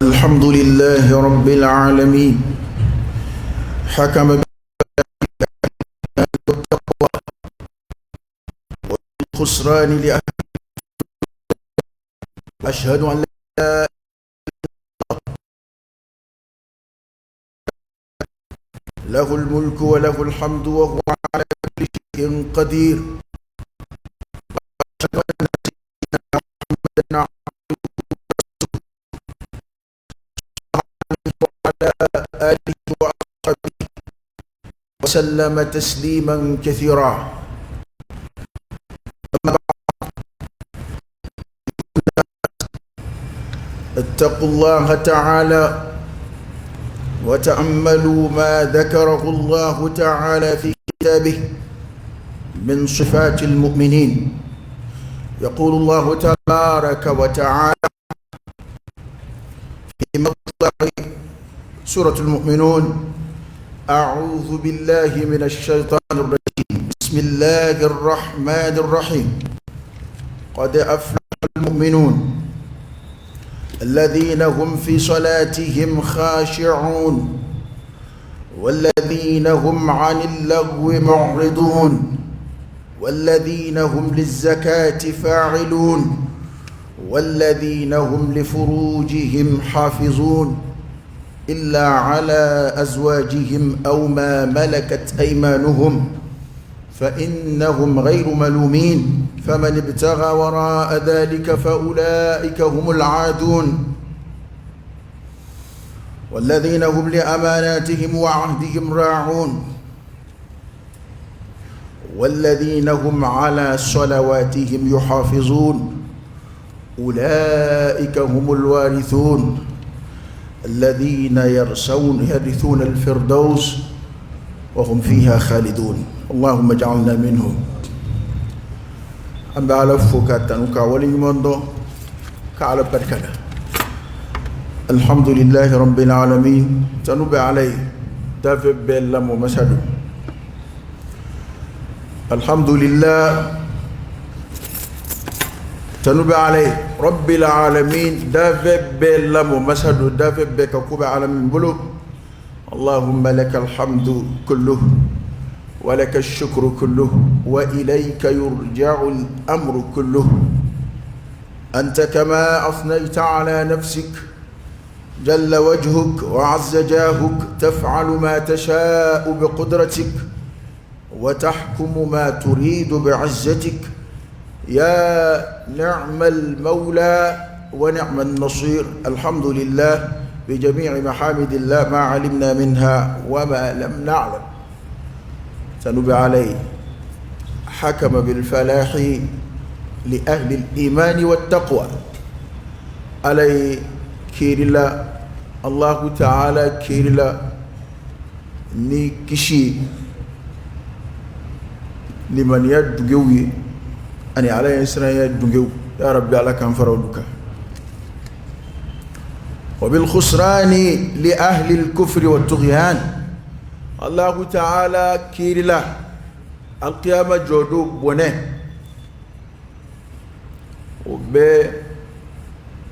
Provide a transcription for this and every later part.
الحمد لله رب العالمين، حكم بالتقوى والخسران لأهل. أشهد أن لا له الملك وله الحمد وهو على كل شيء قدير، وأشهد أن سيدنا محمدا عبده وعلى آله وأصحابه وسلم تسليما كثيرا. أما بعد، اتقوا الله تعالى وتأملوا ما ذكره الله تعالى في كتابه من صفات المؤمنين. يقول الله تبارك وتعالى في مطلع سورة المؤمنون: أعوذ بالله من الشيطان الرجيم، بسم الله الرحمن الرحيم، قد أفلح المؤمنون الذين هم في صلاتهم خاشعون والذين هم عن اللغو معرضون والذين هم للزكاة فاعلون والذين هم لفروجهم حافظون إلا على أزواجهم أو ما ملكت أيمانهم فإنهم غير ملومين، فمن ابتغى وراء ذلك فأولئك هم العادون. والذين هم لأماناتهم وعهدهم راعون والذين هم على صلواتهم يحافظون أولئك هم الوارثون الذين يرثون الفردوس وهم فيها خالدون، اللهم اجعلنا منهم. An bɛ Ala fo ka tanu ka waleɲuman dɔn ka Ala barika da. Alhamdulilahi rabbil alamin, tanu bɛ Ala ye, dafɛ bɛɛ lamɔ masa don. Alhamdulillah, tanu bɛ Ala ye, rabbil alamin, dafɛ bɛɛ lamɔ masa don, dafɛ bɛɛ ka ko bɛ Ala min bolo. اللهم لك الحمد كله ولك الشكر كله وإليك يرجع الأمر كله، أنت كما أثنيت على نفسك، جل وجهك وعز جاهك، تفعل ما تشاء بقدرتك وتحكم ما تريد بعزتك، يا نعم المولى ونعم النصير. الحمد لله بجميع محامد الله ما علمنا منها وما لم نعلم. Tanu bɛ Ala ye، حكم بالفلاح لأهل الإيمان والتقوى. Ala ye kiri la، الله تعالى kiri la ni kisi limaniya dungew ye ani Ala ye siranya dungew. Ya rabbi, Ala k'an fara olu kan. وبالخسران لأهل الكفر والطغيان. الله تعالى kiri la alqiyama jɔdo bɔnɛ o bɛ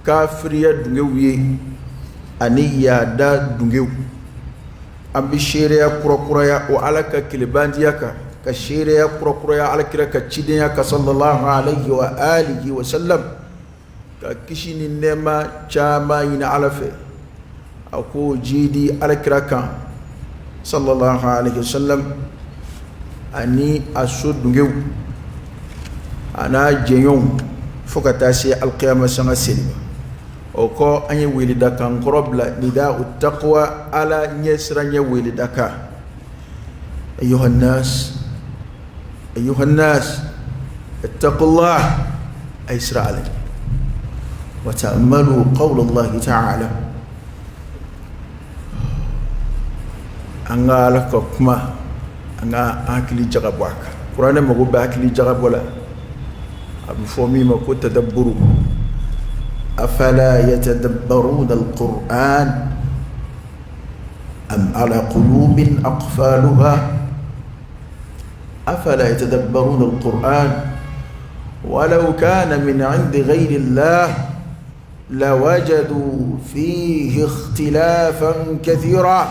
kafiriya dungew ye ani yaada dungew. An bɛ seereya kurakuraya o Ala ka kelebandiya kan, ka seereya kurakuraya Ala kira ka cidenya ka صلى الله عليه وآله وسلم, ka kisi ni nɛɛma caman ɲini Ala fɛ a k'o jidi Ala kira kan صلى الله عليه وسلم, ani a so dungew a n'a jɛɲɔgɔnw, fo ka taa se alqiyama sanga seli ma. O kɔ, an ye weledakan kɔrɔ bila, نداء التقوى, Ala ɲɛ siran ɲɛ weledakan. أيها الناس، أيها الناس، اتقوا الله, a ye siran Ala, وتأملوا قول الله تعالى. An ka Ala ka kuma, an ka hakili jagabɔ a kan. Kuranɛ mago bɛ hakili jagabɔ la, a bɛ fɔ min ma ko تدبر. أفلا يتدبرون القرآن أم على قلوب أقفالها. أفلا يتدبرون القرآن ولو كان من عند غير الله. lawajadu fihi ikhtilafan kathira.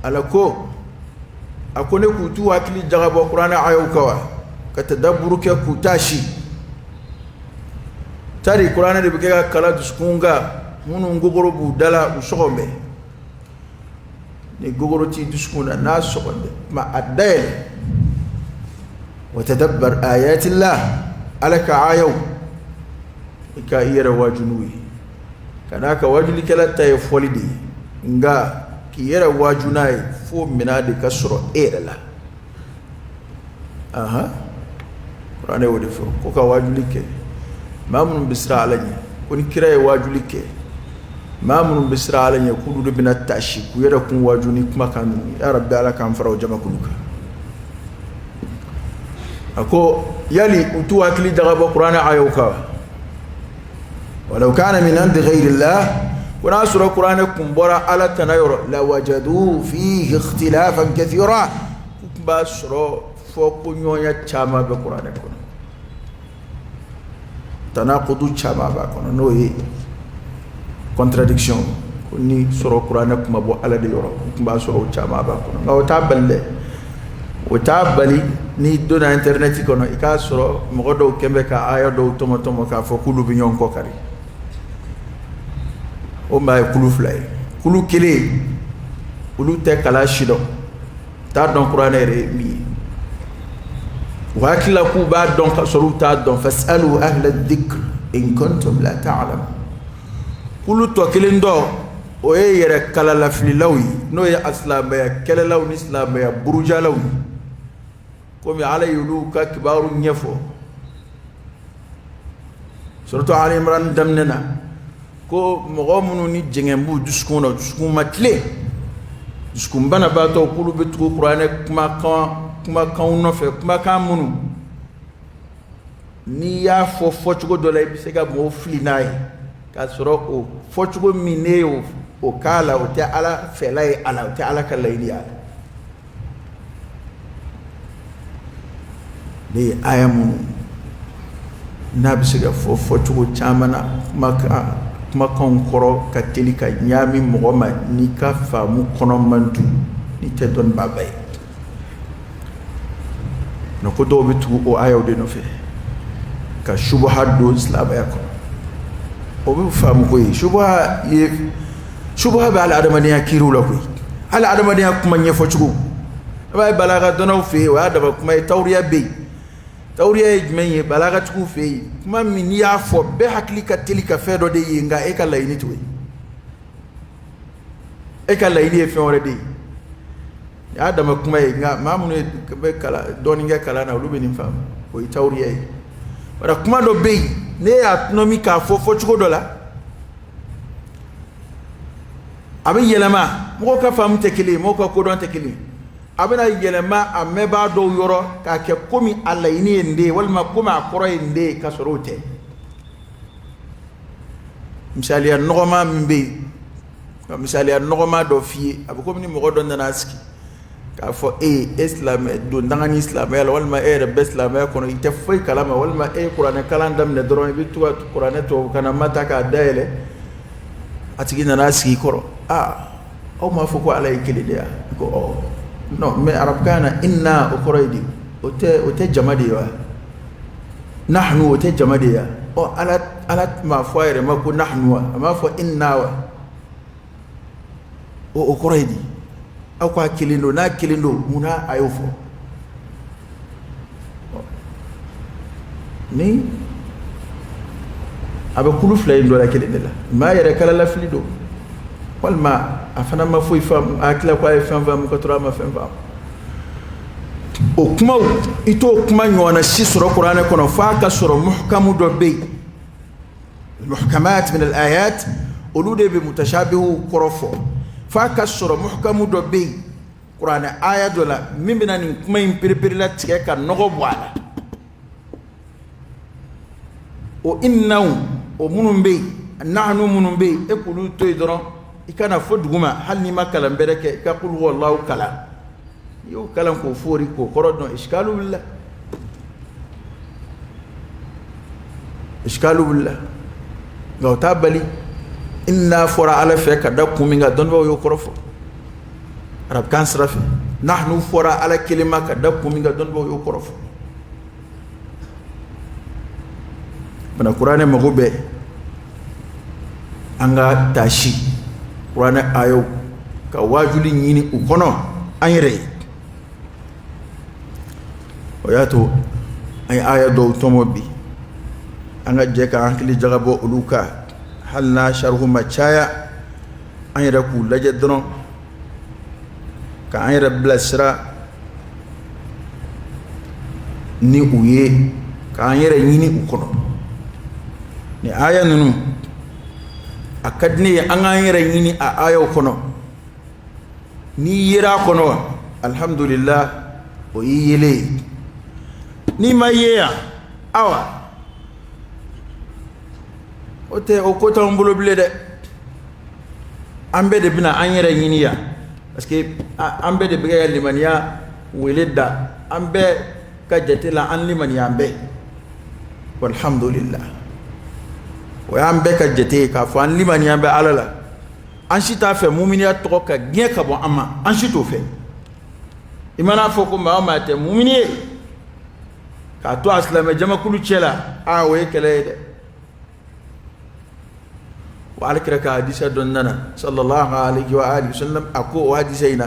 Ala ko, a ko ne k'u t'u hakili jagabɔ kuranɛ ayaw kan wa, ka tadabburu kɛ, k'u taasi tari? Kuranɛ de bɛ kɛ ka kala dusukun kan. Minnu gogoro b'u da la, u sɔgɔ bɛ ni gogoro t'i dusukun na, n'a sɔgɔ bɛ ma, a dayɛlɛ, wa tadabbar ayatillah, Ala ka ayaw, i ka i yɛrɛ waaju n'u ye. Ka d'a kan waajulikɛla ta ye fɔli de ye, nka k'i yɛrɛ waaju n'a ye, fo minɛn de ka sɔrɔ e yɛrɛ la. Ahan, kuranɛ y'o de fɔ ko ka waajuli kɛ maa minnu bɛ siran Ala ɲɛ, ko ni kira ye waajuli kɛ, maa minnu bɛ siran Ala ɲɛ, k'olu de bɛna taasi k'u yɛrɛ kun waaju ni kumakan ninnu. Ya Rabbi, Ala k'an fara o jamakulu kan. A ko yali u t'u hakili jagabɔ kuranɛ ayaw kan? Walaw kana min indi ghayrillah, ko n'a sɔrɔ kuranɛ kun bɔra Ala tana yɔrɔ, lawajadu fihi ikhtilafan kathira, k'u tun b'a sɔrɔ fɔ ko ɲɔgɔnya caman bɛ kuranɛ kɔnɔ, tanakudu caman b'a kɔnɔ, n'o ye contradiction. Ko ni sɔrɔ kuranɛ kuma bɔ Ala de yɔrɔ, u tun b'a sɔrɔ o caman b'a kɔnɔ. Nka o t'a bali dɛ, o t'a bali n'i donna internet kɔnɔ, i k'a sɔrɔ mɔgɔ dɔw kɛn bɛ ka aya dɔw tɔmɔ tɔmɔ k'a fɔ k'olu bɛ ɲɔgɔn kɔ kari. O maa ye kulu fila ye. Kulu kelen, olu tɛ kalan si dɔn, t'a dɔn kuranɛ yɛrɛ ye min ye. U hakili la k'u b'a dɔn ka sɔrɔ u t'a dɔn. Fasalu ahla dhikr in kuntum la ta'lamun. Kulu tɔ kelen dɔ, o ye yɛrɛ kalalafililaw ye, n'o ye a silamɛya kɛlɛlaw ni silamɛya burujalaw ye, komi Ala y'olu ka kibaru ɲɛfɔ surtout Ali Imran daminɛ na, ko mɔgɔ minnu ni jɛngɛn b'u dusukun na, dusukun ma tilen, dusukun banabaatɔ, k'olu bɛ tugu kuranɛ kumakanw nɔfɛ, kumakan minnu n'i y'a fɔ fɔcogo dɔ la, i bɛ se ka mɔgɔw fili n'a ye, k'a sɔrɔ o fɔcogo min ne y'o o k'a la, o tɛ Ala fɛla ye, a la o tɛ Ala ka laɲini ye a la. Ne ye aya minnu n'a bɛ se ka fɔ fɔcogo caman na, kumakanw kɔrɔ ka teli ka ɲaami mɔgɔ ma n'i ka faamu kɔnɔ man dun, n'i tɛ dɔnnibaaba ye. Nka ko dɔw bɛ tugu o ayaw de nɔfɛ ka subaha don silamɛya kɔnɔ. O bɛ faamu ko ye subaha ye. Subaha bɛ hali adamadenya kiiriw la koyi, hali adamadenya kuma ɲɛfɔcogo. I b'a ye balaga dɔnnaw fɛ yen, o y'a dama kuma ye. Tawuriya bɛ yen. Tawuriya ye jumɛn ye balagatigiw fɛ yen? Kuma min n'i y'a fɔ, bɛɛ hakili ka teli ka fɛn dɔ de ye, nka e ka laɲini t'o ye, e ka laɲini ye fɛn wɛrɛ de ye. Y'a dama kuma ye, nka maa minnu bɛ kalan dɔɔnin kɛ kalan na, olu bɛ nin faamu. O ye tawuriya ye. Wala kuma dɔ bɛ yen, ne y'a tɔnɔmi k'a fɔ fɔcogo dɔ la, a bɛ yɛlɛma. Mɔgɔw ka faamu tɛ kelen ye, mɔgɔw ka kodɔn tɛ kelen ye. A bɛna yɛlɛma a mɛnbaa dɔw yɔrɔ k'a kɛ komi a laɲini ye nin de ye, walima komi a kɔrɔ ye nin de ye, ka sɔrɔ o tɛ. Misaliya nɔgɔma min bɛ yen, ka misaliya nɔgɔma dɔ f'i ye, a bɛ komi ni mɔgɔ dɔ nana sigi k'a fɔ e ye, e silamɛ don danga ni silamɛya la, walima e yɛrɛ bɛ silamɛya kɔnɔ, i tɛ foyi kalama, walima e ye kuranɛ kalan daminɛ dɔrɔn, i bɛ to ka kuranɛ tubabukan na ma ta k'a dayɛlɛ. A tigi nana sigi i kɔrɔ: aa, aw m'a fɔ ko Ala ye kelen de ye wa? Ko ɔ non, mais arabukan na, inna, o kɔrɔ ye di? O tɛ jama de ye wa? Nahnu, o tɛ jama de ye wa? Ɔ, Ala m'a fɔ a yɛrɛ ma ko nahnu wa? A m'a fɔ inna wa? O kɔrɔ ye di? Aw ko a kelen don. N'a kelen don, munna a y'o fɔ? Ni a bɛ kulu fila in dɔ la kelen de la, maa yɛrɛ kalalafili don, walima a fana ma foyi faamu, a tila ko a ye fɛn faamu ka sɔrɔ a ma fɛn faamu. O kumaw, i t'o kuma ɲɔgɔnna si sɔrɔ kuranɛ kɔnɔ f'a ka sɔrɔ muhkamu dɔ bɛ yen. Muhkamat min al-ayat, olu de bɛ mutashabihu kɔrɔ fɔ. F'a ka sɔrɔ muhkamu dɔ bɛ yen kuranɛ aya dɔ la min bɛna nin kuma in pereperela tigɛ ka nɔgɔ bɔ a la. O innaw, o minnu bɛ yen, nahnu minnu bɛ yen, e k'olu to yen dɔrɔn, i kana fɔ duguma. Hali n'i ma kalan bɛrɛ kɛ, i ka kul huwallahu kalan. I y'o kalan k'o foori k'o kɔrɔ dɔn, iskalu wulila. Iskalu wulila, nka o t'a bali inna fɔra Ala fɛ ka da kun min kan, dɔnnibaaw y'o kɔrɔ fɔ arabukan sira fɛ. Nahnu fɔra Ala kelen ma ka da kun min kan, dɔnnibaaw y'o kɔrɔ fɔ. Bana kuranɛ mago bɛ an ka taasi kuranɛ ayaw ka waajuli ɲini u kɔnɔ an yɛrɛ ye. O y'a to an ye aya dɔw tɔmɔ bi, an ka jɛ ka an hakili jagabɔ olu kan, hali n'a sarihu ma caya, an yɛrɛ k'u lajɛ dɔrɔn k'an yɛrɛ bilasira ni u ye, k'an yɛrɛ ɲini u kɔnɔ. Ni aya ninnu, a ka di ne ye an k'an yɛrɛ ɲini a ayaw kɔnɔ. N'i yera a kɔnɔ, alhamdulillah, o y'i yelen ye. N'i ma ye yan, awa, o tɛ o ko t'anw bolo bilen dɛ. An bɛɛ de bɛna an yɛrɛ ɲini yan, parce que an bɛɛ de bɛ ka limaniya wele da. An bɛɛ ka jate la, an limaniya bɛɛ, alhamdulillah, o y'an bɛɛ ka jate ye k'a fɔ an limaniya bɛ Ala la. An si t'a fɛ muminiya tɔgɔ ka gɛn ka bɔ an ma, an si t'o fɛ. I mana fɔ ko maa o maa tɛ mumini ye k'a to a silamɛ jamakulu cɛ la, aa, o ye kɛlɛ ye dɛ. Wa Alakira ka hadisa dɔ nana, sallallahu alaihi wa alihi wasallam, a ko o hadisa in na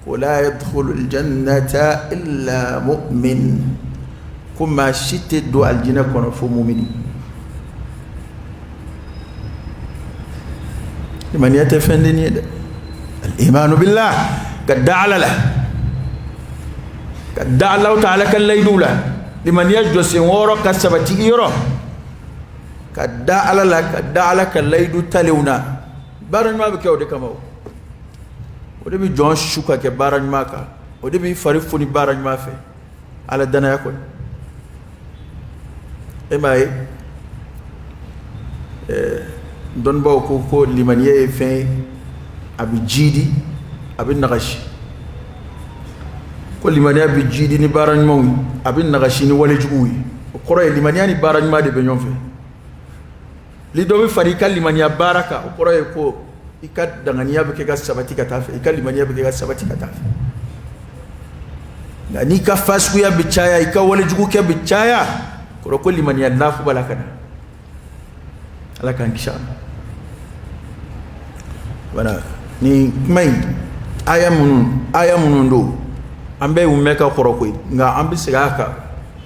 ko la yadkhulu aljannata illa mu'min, ko maa si tɛ don alijinɛ kɔnɔ fo mumini. Limaniya tɛ fɛn dennin ye dɛ. Al-imanu billah, ka da Ala la, ka da Alahu taala ka layiduw la. Limaniya jɔsen wɔɔrɔ ka sabati i yɔrɔ, ka da Ala la, ka da Ala ka layidu talenw na. Baara ɲuman bɛ kɛ o de kama. O de bɛ jɔn su ka kɛ baara ɲuman kan, o de b'i fari foni baara ɲuman fɛ, Ala danaya kɔni. E m'a ye, dɔnnibaaw ko limaniya ye fɛn ye, a bɛ jiidi, a bɛ nagasi. Ko limaniya bɛ jiidi ni baara ɲumanw ye, a bɛ nagasi ni walejuguw ye. O kɔrɔ ye limaniya ni baara ɲuman de bɛ ɲɔgɔn fɛ. Ni dɔ bɛ fara i ka limaniya baara kan, o kɔrɔ ye ko i ka danganiya bɛ kɛ ka sabati ka taa fɛ, i ka limaniya bɛ kɛ ka sabati ka taa fɛ. Nka n'i ka fasuguya bɛ caya, i ka walejugukɛ bɛ caya, kɔrɔ ko limaniya laafu b'a la ka na. Ala k'an kisi a ma. Voilà, nin kuma in, aya minnu don, an bɛɛ y'u mɛn ka kɔrɔ koyi, nka an bɛ segin a kan.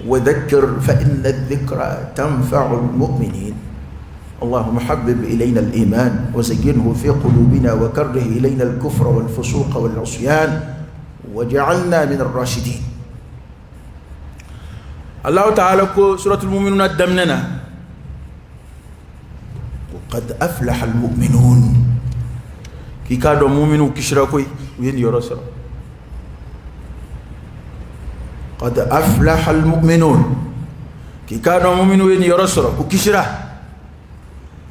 Wa dhakkir fa inna dhikra tanfa'u al-mu'minin. اللهم حبب إلينا الإيمان وزينه في قلوبنا وكره إلينا الكفر والفسوق والعصيان وجعلنا من الراشدين. الله تعالى ko سورة المؤمنون daminɛ na قد أفلح المؤمنون, k'i k'a dɔn muminu kisira koyi, u ye nin yɔrɔ sɔrɔ. قد أفلح المؤمنون, k'i k'a dɔn muminu ye nin yɔrɔ sɔrɔ, u kisira.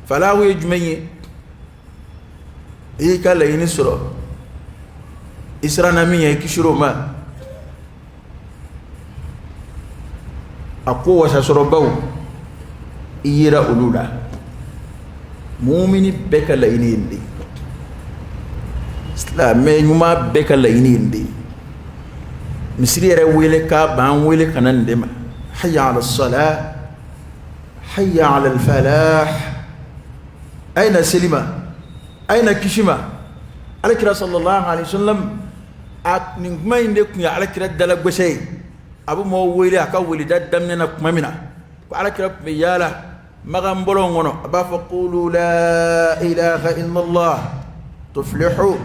Falahu ye jumɛn ye? I y'i ka laɲini sɔrɔ, i siranna min ye, i kisir'o ma. A ko wasasɔrɔbaw, i yera olu la. Mumini bɛɛ ka laɲini ye nin de ye, silamɛ ɲuman bɛɛ ka laɲini ye nin de ye. Misiri yɛrɛ wele k'a b'an wele ka na nin de ma: hayya ala salah, hayya ala alfalah. A ye na seli ma, a ye na kisi ma. Alakira sallallahu alaihi wasallam, a nin kuma in de tun ye Alakira dalagɛsɛ ye. A bɛ mɔgɔw wele a ka weleda daminɛ na tuma min na, ko Alakira tun bɛ yaala Makan bɔlɔn kɔnɔ, a b'a fɔ: qulu la ilaha illallah tuflihu.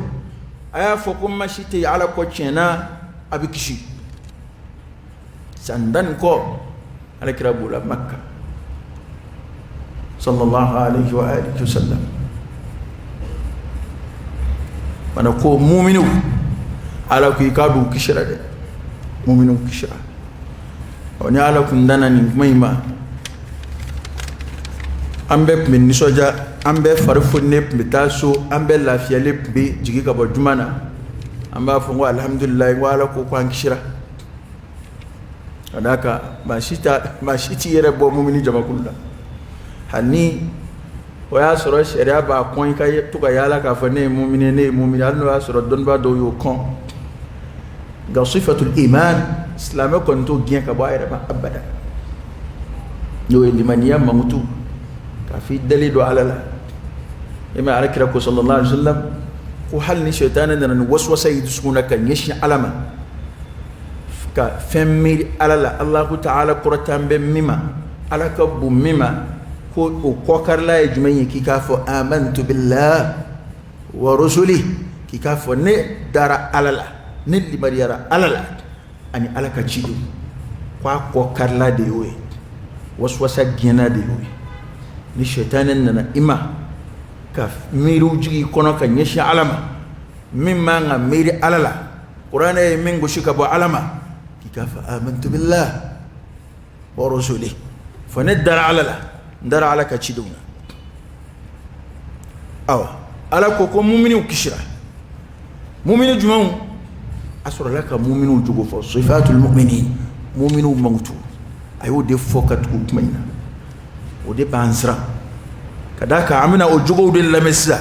A y'a fɔ ko ma si tɛ yen Ala kɔ tiɲɛ na, a bɛ kisi. San 10 ni kɔ, Alakira b'o la Makka, sallallahu alaihi wa alihi wasallam. Bana ko muminu, Ala ko i k'a dɔn u kisira dɛ, muminu kisira. Ɔ, ni Ala kun danna nin kuma in ma, an bɛɛ tun bɛ nisɔndiya, an bɛɛ fari foninen tun bɛ taa so, an bɛɛ lafiyalen tun bɛ jigin ka bɔ juma na. An b'a fɔ ko alihamudulilayi, ko Ala ko an kisira. Ka d'a kan maa si t'i yɛrɛ bɔ mumini jamakulu la. Hali ni o y'a sɔrɔ sariya b'a kɔn i ka to ka yaala k'a fɔ ne ye mumini, ne ye mumini, hali n'o y'a sɔrɔ dɔnnibaa dɔw y'o kɔn, nka sifatul iman, silamɛ kɔni t'o gɛn ka bɔ a yɛrɛ ma abada. N'o ye limaniya mankutu k'a fɔ i dalen don Ala la. E ma Ala kira ko sallallahu alaihi wasallam ko hali ni sɛtanɛ nana ni waswasa y'i dusukun na ka ɲɛsin Ala ma, ka fɛn miiri Ala la, Alahu taala kɔrɔtan bɛ min ma, Ala ka bon min ma, ko o kɔkarila ye jumɛn ye? K'i k'a fɔ amantu billah wa rusuli, k'i k'a fɔ ne dara Ala la, ne limariyara Ala la ani Ala ka cidenw. Ko a kɔkarila de y'o ye, waswasa gɛnna de y'o ye. Ni sɛtanɛ nana i ma ka miiriw jigin i kɔnɔ ka ɲɛsin Ala ma, min man ka miiri Ala la, kuranɛ ye min gosi ka bɔ Ala ma, k'i k'a fɔ amantu billah wa rusuli, fɔ ne dara Ala la, n dara Ala ka cidenw na. Awa, Ala ko ko muminiw kisira. Mumini jumɛnw? A sɔrɔla ka muminiw jogo fɔ, sifatul muminin, muminiw mankutu, a y'o de fɔ ka tugu kuma in na. O de b'an siran ka d'a kan an bɛna o jogow de lamɛn sisan.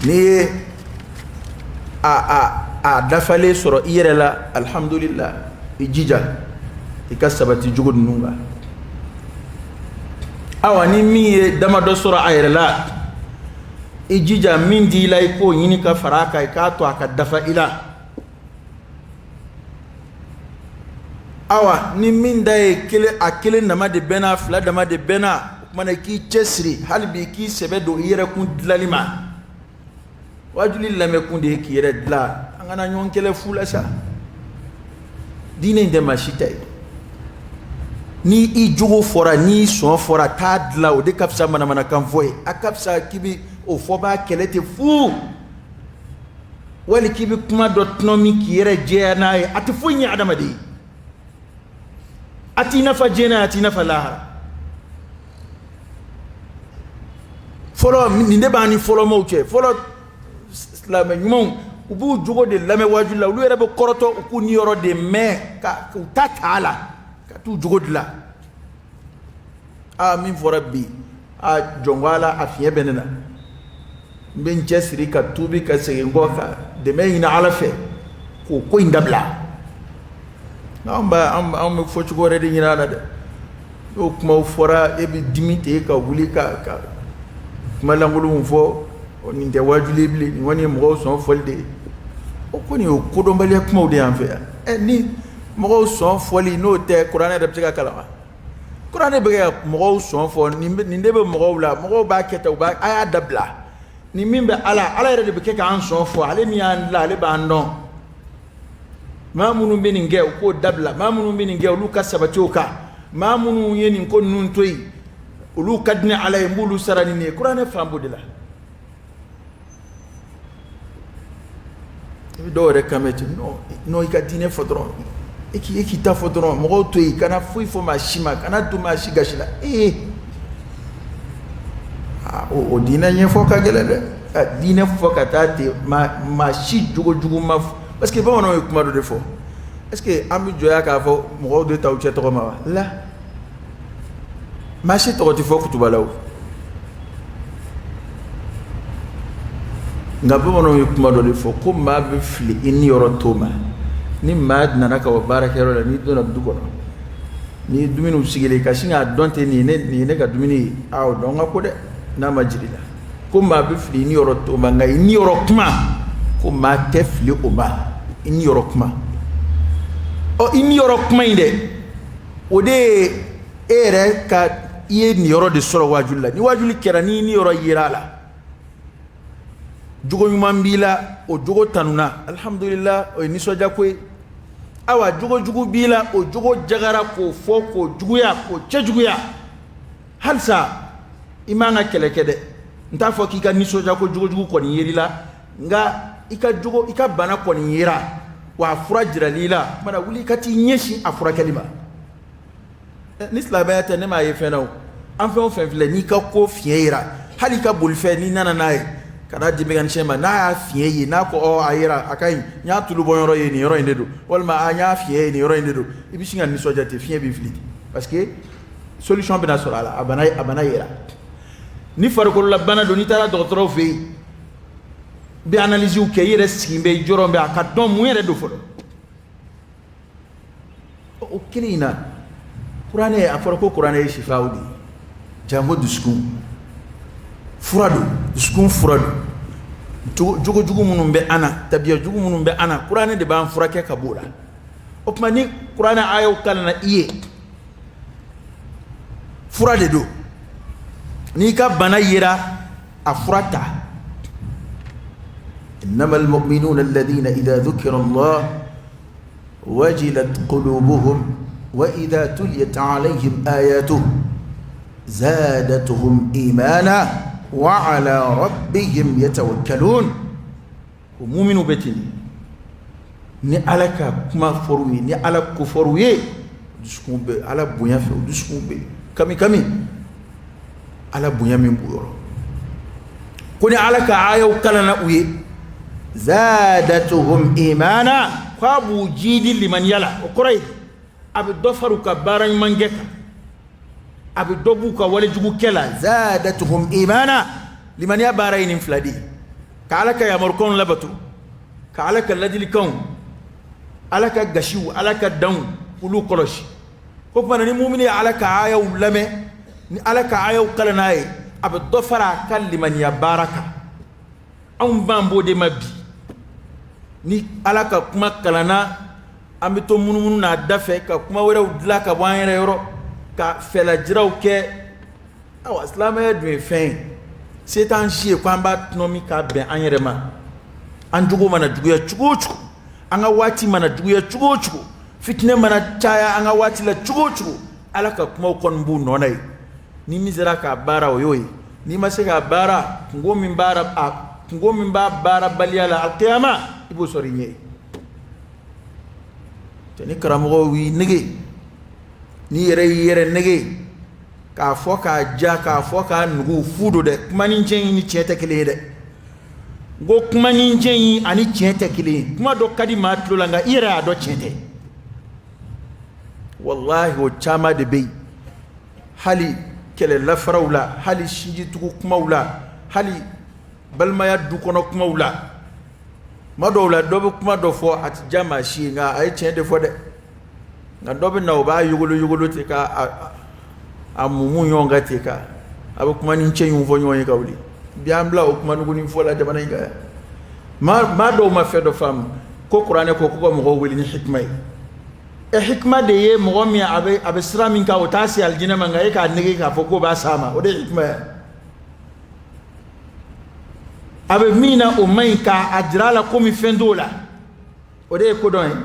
N'i ye a dafalen sɔrɔ i yɛrɛ la, alhamdulillah, i jija i ka sabati jogo ninnu kan. Awa, ni min ye damadɔ sɔrɔ a yɛrɛ la, i jija min t'i la, i k'o ɲini ka fara a kan, i k'a to a ka dafa i la. Awa, ni min da ye kelen, a kelen dama de bɛnna, fila dama de bɛnna, o tuma na i k'i cɛsiri hali bi, k'i sɛbɛ don i yɛrɛ kun dilali ma. Wajuli lamɛn kun de ye k'i yɛrɛ dilan. An kana ɲɔgɔn kɛlɛ fu la sa. Diinɛ in tɛ maa si ta ye. Ni i jogo fɔra, n'i sɔn fɔra, taa dilan, o de ka fisa manamanakan fɔ ye. A ka fisa k'i bi o fɔbaa kɛlɛ tɛ fu, wali k'i bɛ kuma dɔ tɔnɔmi k'i yɛrɛ jɛya n'a ye. A tɛ foyi ɲɛ adamaden ye, a t'i nafa diɲɛ na, a t'i nafa lahara. Fɔlɔ, nin de b'an ni fɔlɔmaw cɛ. Fɔlɔ silamɛ ɲumanw, u b'u jogo de lamɛn waaju la, olu yɛrɛ bɛ kɔrɔtɔ, u k'u niyɔrɔ de mɛn ka u ta t'a la ka t'u jogo dilan. Aa, min fɔra bi, a jɔnko Ala, a fiɲɛ bɛ ne na, n bɛ n cɛsiri ka tuubi, ka segin kɔ, ka dɛmɛ ɲini Ala fɛ k'o ko in dabila. Anw b'a anw bɛ fɔcogo wɛrɛ de ɲini a la dɛ. N'o kumaw fɔra, e bɛ dimi ten ka wuli ka kuma lankolonw fɔ. Nin tɛ waajuli bilen, nin kɔni ye mɔgɔw sɔn fɔli de ye. O kɔni, o kodɔnbaliya kumaw de y'an fɛ yan. Ɛ, ni mɔgɔw sɔn fɔli n'o tɛ, kuranɛ yɛrɛ bɛ se ka kalan wa? Kuranɛ bɛ ka mɔgɔw sɔn fɔ. Nin de bɛ mɔgɔw la, mɔgɔw b'a kɛ tan, u b'a a y'a dabila. Ni min bɛ Ala, Ala yɛrɛ de bɛ kɛ k'an sɔn fɔ. Ale min y'an dilan, ale b'an dɔn. Maa minnu bɛ nin kɛ, u k'o dabila. Maa minnu bɛ nin kɛ, olu ka sabati o kan. Maa minnu ye nin ko ninnu to yen, olu ka di ni Ala ye, n b'olu sara ni nin ye. Kuranɛ fan b'o de la. I bɛ dɔw yɛrɛ kan mɛn ten: non non, i ka diinɛ fɔ dɔrɔn, e k'i ta fɔ dɔrɔn, mɔgɔw to yen, kana foyi fɔ maa si ma, kana don maa si gasi la. Ee, o diinɛ ɲɛfɔ ka gɛlɛn dɛ. Ka diinɛ fɔ ka taa ten, maa si jogo jugu ma, parce que bamananw ye kuma dɔ de fɔ. Est ce que an bɛ jɔya k'a fɔ mɔgɔw de t'aw cɛ tɔgɔ ma wa? La, maa si tɔgɔ tɛ fɔ kutuba la o. Nka bamananw ye kuma dɔ de fɔ ko maa bɛ fili i niyɔrɔ to ma. Ni maa nana ka bɔ baarakɛyɔrɔ la, n'i donna du kɔnɔ, ni dumuniw sigilen, ka sin k'a dɔn ten, nin ye ne ka dumuni ye, aa, o dɔn ka ko dɛ, n'a ma jiri la. Ko maa bɛ fili i niyɔrɔ to ma, nka i niyɔrɔ kuma, ko maa tɛ fili o ma, i niyɔrɔ kuma. Ɔ, i niyɔrɔ kuma in dɛ, o de ye e yɛrɛ ka i ye niyɔrɔ de sɔrɔ waajuli la. Ni waajuli kɛra, n'i niyɔrɔ yera a la, jogo ɲuman b'i la, o jogo tanuna, alhamdulillah, o ye nisɔndiya ko ye. Awa, jogo jugu b'i la, o jogo jagara k'o fɔ, k'o juguya, k'o cɛjuguya, halisa i man ka kɛlɛ kɛ dɛ. N t'a fɔ k'i ka nisɔndiya ko jogo jugu kɔni yer'i la, nka i ka jogo, i ka bana kɔni yera wa, a fura jiral'i la, mana wuli ka t'i ɲɛsin a furakɛli ma. Ni silamɛya tɛ, ne m'a ye fɛn na o. An fɛn o fɛn filɛ, n'i ka ko fiɲɛ yera, hali i ka bolifɛn, n'i nana n'a ye ka n'a di mécanicien ma, n'a y'a fiɲɛ ye, n'a ko ɔ, a yera, a ka ɲi, n y'a tulu bɔ yɔrɔ ye, nin yɔrɔ in de don, walima a, n y'a fiɲɛ ye, nin yɔrɔ in de don, i bɛ sin ka nisɔndiya ten, fiɲɛ b'i fili parce que Solution bɛna sɔrɔ a la, a bana yera. Ni farikolola bana don, n'i taara dɔgɔtɔrɔw fɛ yen, i bɛ analyse kɛ, i yɛrɛ sigi bɛ, i jɔrɔ bɛ, a ka dɔn mun yɛrɛ don fɔlɔ. O kelen in na, kuranɛ, a fɔra ko kuranɛ ye sifaw de ye. Janko dusukun fura don, dusukun fura don. Jogo jugu minnu bɛ an na, tabiya jugu minnu bɛ an na, kuranɛ de b'an furakɛ ka b'o la. O tuma, ni kuranɛ ayaw kalanna i ye, fura de don. N'i ka bana yera, a fura ta. إنما المؤمنون الذين إذا ذكر الله وجلت قلوبهم وإذا تليت عليهم آياته زادتهم إيمانا وعلى ربهم يتوكلون. Muminu bɛ ten. Ni Ala ka kuma fɔr'u ye, ni Ala ko fɔr'u ye, dusukun bɛ Ala bonya fɛ, o dusukun bɛ kami kami Ala bonya min b'u yɔrɔ. Ko ni Ala ka ayaw kalanna u ye, زادتهم إيمانا, k'a b'u jidi limaniya la. O kɔrɔ ye, a bɛ dɔ fara u ka baara ɲumankɛ kan, a bɛ dɔ b'u ka walejugukɛ la. زادتهم إيمانا. Limaniya baara ye nin fila de ye: ka Ala ka yamarukanw labato, ka Ala ka ladilikanw, Ala ka gasiw, Ala ka danw, olu kɔlɔsi. Ko tuma na, ni mumini ye Ala ka ayaw lamɛn, ni Ala ka ayaw kalan n'a ye, a bɛ dɔ fara a ka limaniya baara kan. Anw b'an b'o de ma bi. Ni Ala ka kuma kalanna, an bɛ to munumunu n'a da fɛ, ka kuma wɛrɛw dilan ka bɔ an yɛrɛ yɔrɔ, ka fɛlajiraw kɛ. Awa, silamɛya dun ye fɛn ye, se t'an si ye ko an b'a tɔnɔmi k'a bɛn an yɛrɛ ma. An jogo mana juguya cogo o cogo, an ka waati mana juguya cogo o cogo, fitinɛ mana caya an ka waati la cogo o cogo, Ala ka kumaw kɔni b'u nɔ na yen. Ni min sera k'a baara, o y'o ye. N'i ma se k'a baara, kungo min b'a baarabaliya la alikiyama, i b'o sɔrɔ i ɲɛ ye. Ni karamɔgɔw y'i nege, n'i yɛrɛ y'i yɛrɛ nege k'a fɔ k'a ja, k'a fɔ k'a nugu, fu don dɛ. Kuma ni cɛ in ni tiɲɛ tɛ kelen ye dɛ. N ko kuma ni cɛ in ani tiɲɛ tɛ kelen ye. Kuma dɔ ka di maa tulo la, nka i yɛrɛ y'a dɔn tiɲɛ tɛ. Walahi, o caman de bɛ yen, hali kɛlɛ lafaraw la, hali sinjitugu kumaw la, hali balimaya du kɔnɔ kumaw la. Kuma dɔw la, dɔ bɛ kuma dɔ fɔ, a tɛ diya maa si ye, nka a ye tiɲɛ de fɔ dɛ. Nka dɔ bɛ na, o b'a yogolo yogolo ten, ka a mumu ɲɔgɔn kan ten, ka a bɛ kuma ni cɛ in fɔ ɲɔgɔn ye ka wuli. Bi, an bila o kuma nuguni fɔ la jamana in kan yan. Maa dɔw ma fɛn dɔ faamu ko kuranɛ ko ko ka mɔgɔw wele ni hikima ye. Ɛ, hikima de ye mɔgɔ min a bɛ sira min kan, o t'a se alijinɛ ma, nka e k'a nege k'a fɔ k'o b'a s'a ma, o de ye hikima ye. A bɛ min na, o man ɲi, k'a jira a la komi fɛn t'o la, o de ye kodɔn ye.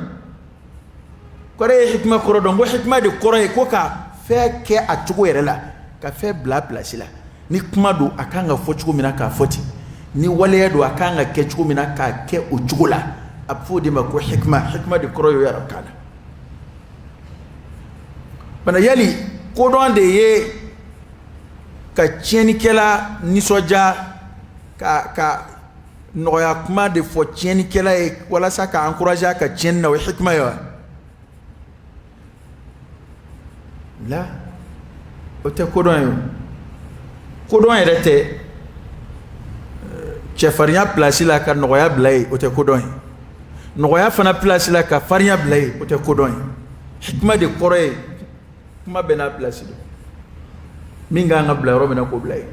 Kɔrɔ ye hikima kɔrɔ dɔn ko hikima de kɔrɔ ye ko ka fɛn kɛ a cogo yɛrɛ la, ka fɛn bila place la. Ni kuma don, a kan ka fɔ cogo min na, k'a fɔ ten. Ni waleya don, a kan ka kɛ cogo min na, k'a kɛ o cogo la. A bɛ fɔ o de ma ko hikima. Hikima de kɔrɔ ye arabukan na. Bana yali kodɔn de ye ka tiɲɛnikɛla nisɔndiya, ka nɔgɔya kuma de fɔ tiɲɛnikɛla ye walasa ka encourager a ka tiɲɛni na, o ye hikima ye wa? La, o tɛ kodɔn ye. O kodɔn yɛrɛ tɛ. Cɛfarinya place la, ka nɔgɔya bila yen, o tɛ kodɔn ye. Nɔgɔya fana place la, ka farinya bila yen, o tɛ kodɔn ye. Hikima de kɔrɔ ye kuma bɛɛ n'a place don. Min kan ka bila yɔrɔ min na, k'o bila yen,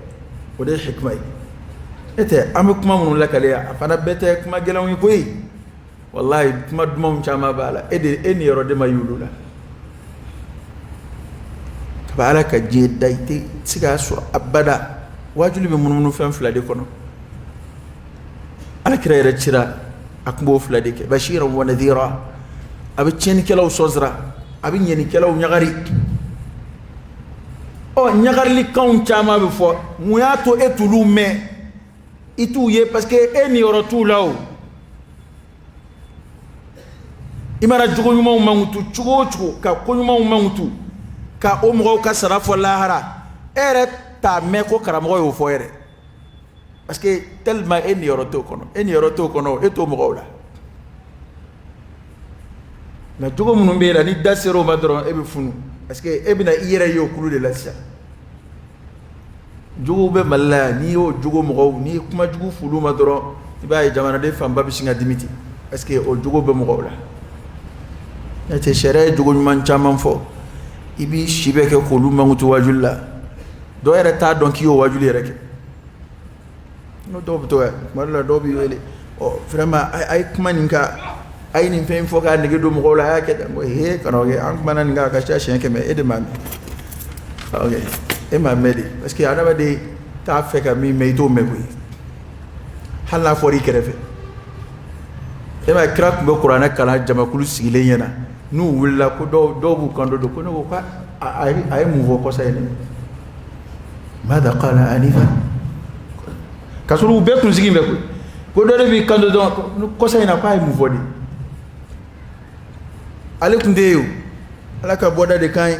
o de ye hikima ye. E tɛ an bɛ kuma minnu lakale, a fana bɛɛ tɛ kuma gɛlɛnw ye koyi. Walahi, kuma dumanw caman b'a la. E de, e niyɔrɔ de ma y'olu la. Kaba Ala ka diɲɛ da, i tɛ se k'a sɔrɔ abada. Wajuli bɛ munumunu fɛn fila de kɔnɔ. Ala kira yɛrɛ cira, a tun b'o fila de kɛ: بشيرا ونذيرا. A bɛ tiɲɛnikɛlaw sɔsira, a bɛ ɲɛnikɛlaw ɲagari. Ɔ, ɲagarilikanw caman bɛ fɔ. Mun y'a to e t'olu mɛn, i t'u ye? Parce que e niyɔrɔ t'u la. O i mana jogo ɲumanw mankutu cogo o cogo, ka ko ɲumanw mankutu, ka o mɔgɔw ka sara fɔ lahara, e yɛrɛ t'a mɛn ko karamɔgɔ y'o fɔ yɛrɛ, parce que tellement e niyɔrɔ t'o kɔnɔ, e niyɔrɔ t'o kɔnɔ, e t'o mɔgɔw la. Nka jogo minnu b'e la, ni da ser'o ma dɔrɔn, e bɛ funu. Parce que e bɛna i yɛrɛ ye o kulu de la sisan. Jogow bɛ Mali la yan, n'i y'o jogo mɔgɔw, n'i ye kuma jugu f'olu ma dɔrɔn, i b'a ye jamanaden fanba bɛ sin ka dimi ten, parce que o jogo bɛ mɔgɔw la. N'o tɛ, sariya ye jogo ɲuman caman fɔ, i b'i si bɛɛ kɛ k'olu mankutu wajuli la, dɔw yɛrɛ t'a dɔn k'i y'o wajuli yɛrɛ kɛ. N'o dɔw bɛ to tuma dɔ la, dɔw b'i wele: ɔ, vraiment, a ye kuma nin kan, a ye nin fɛn in fɔ k'a nege don mɔgɔw la, a y'a kɛ tan. Ko he, kana o kɛ, an kumana nin kan a ka ca siɲɛ 100, e de m'a mɛn. Ok, e m'a mɛn de, parce que adamaden t'a fɛ ka min mɛn, i t'o mɛn koyi, hali n'a fɔra i kɛrɛfɛ. E m'a ye, kira tun bɛ kuranɛ kalan jamakulu sigilen ɲɛna, n'u wulila ko dɔw b'u kanto don ko ne ko a ye mun fɔ kɔsa in na? ماذا قال آنفا? K'a sɔrɔ u bɛɛ kun sigi bɛ koyi, ko dɔ de b'i kanto dɔrɔn kɔsa in na k'a ye mun fɔ de? Ale tun tɛ yen o, Ala ka bɔda de kan ye.